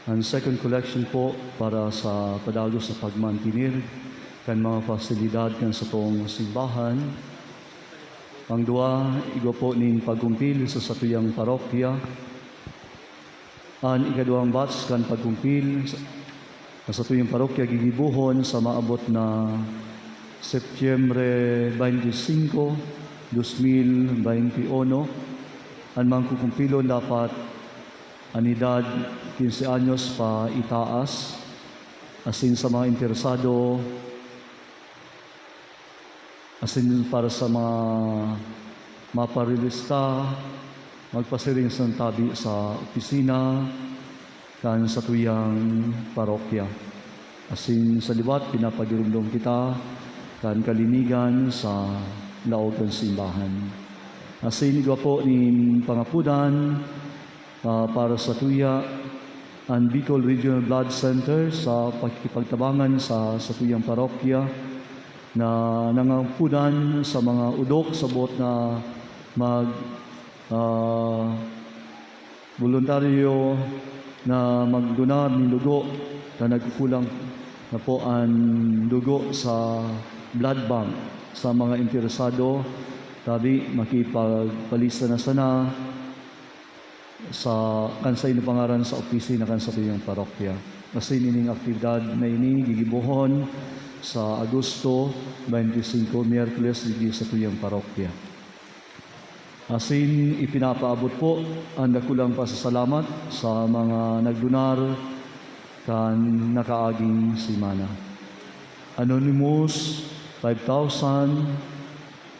ang second collection po para sa padagos na pagmantenir, kan mga pasilidad kan satong simbahan. Pangduwa, igwa po nin pagkumpil sa satuyang parokya. An ikaduwang batch kan pagkumpil sa, sa satuyang parokya gigibohon sa maabot na Setyembre twenty-five, dos mil veintiuno. An mangkukumpilon dapat an edad quince anyos pa itaas, asin sa mga interesado, asin para sa mga maparelista, magpasiring sa tabi sa opisina kan satuyang parokya. Asin sa liwat, pinapagirumdom kita kan kalinigan sa laog kan simbahan. Asin igwa po nin pangapudan, ah, para sa tuya, an Bicol Regional Blood Center sa pakikipagtabangan sa satuyang parokya na nangapudan sa mga udok sabot na mag, ah, voluntaryo na magdonar nin dugo na nagkukulang na po an dugo sa blood bank. Sa mga interesado, tabi makipagpalista na sana sa, kan saindong pangaran sa opisina kan satuyang parokya. Asin ining aktibidad na ini gigibohon sa Agosto twenty-five, Miyerkules, digdi sa satuyang parokya. Asin ipinapaabot po an dakulang pasasalamat sa mga nagdonar kan nakaaging semana. Anonymous, five thousand,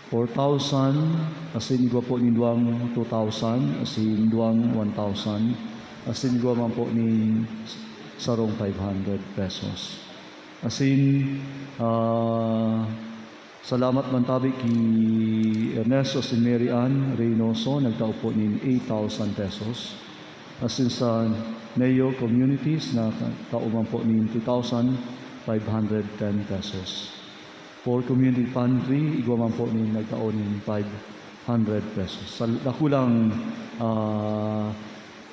four thousand, asin igwa po nin duwang two thousand, asin duwang one thousand, asin igwa man po nin sarong five hundred pesos. Asin, ah, salamat man tabi ki Ernesto asin Mary Ann Reynoso, nagtao po nin eight thousand pesos. Asin sa Neo Communities, nagtao man po nin two thousand five hundred ten pesos. For Community Pantry, igwa man po nin nagtao nin five hundred pesos. Sa dakulang, ah,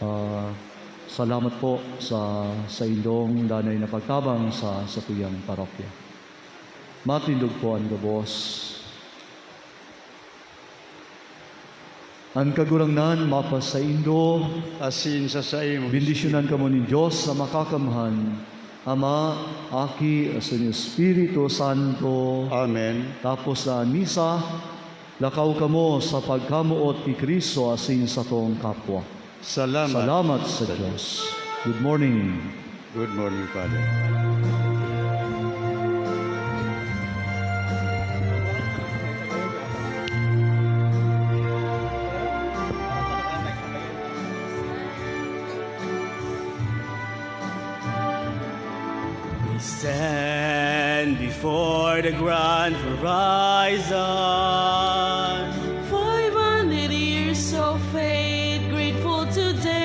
ah, salamat po sa saindong danay na pagtabang sa satuyang parokya. Matindog po an gabos. An Kagurangnan mapasaindo. Asin sa saimo. Bendisyonan kamo nin Dios sa Makakamhan, Ama, Aki, asin Espiritu Santo. Amen. Tapos na an misa, lakaw kamo sa pagkamoot ki Cristo asin satong kapwa. Salamat. Salamat sa Diyos. Good morning. Good morning, Father. We stand before the grand horizon. Five hundred years of faith, grateful today.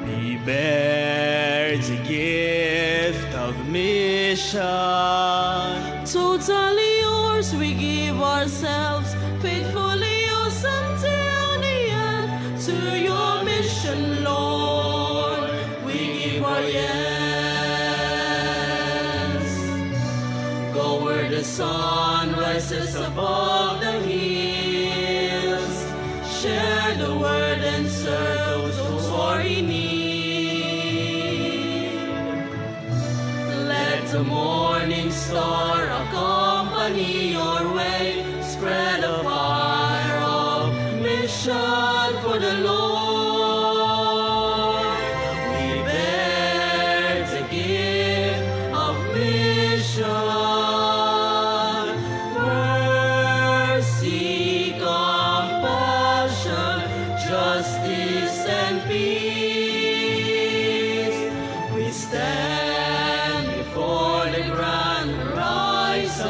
We bear the gift of mission. Totally yours, we give ourselves, faithfully yours until the end. To your mission, Lord, we give our yes. Go where the sun rises above the hills. Share the word and serve those who are in need. Let the morning star accompany your way. Spread a fire of mission for the Lord. We bear the gift of mission. Mercy, compassion, justice, and peace. We stand before the grand horizon.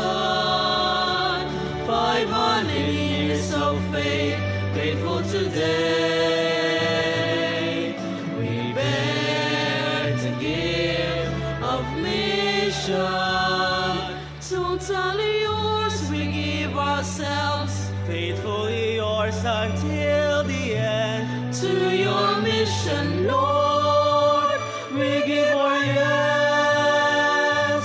Five hundred years of faith, grateful today. We bear the gift of mission. Totally yours, we give ourselves. Faithfully yours until the end. To your mission, Lord, we give our yes.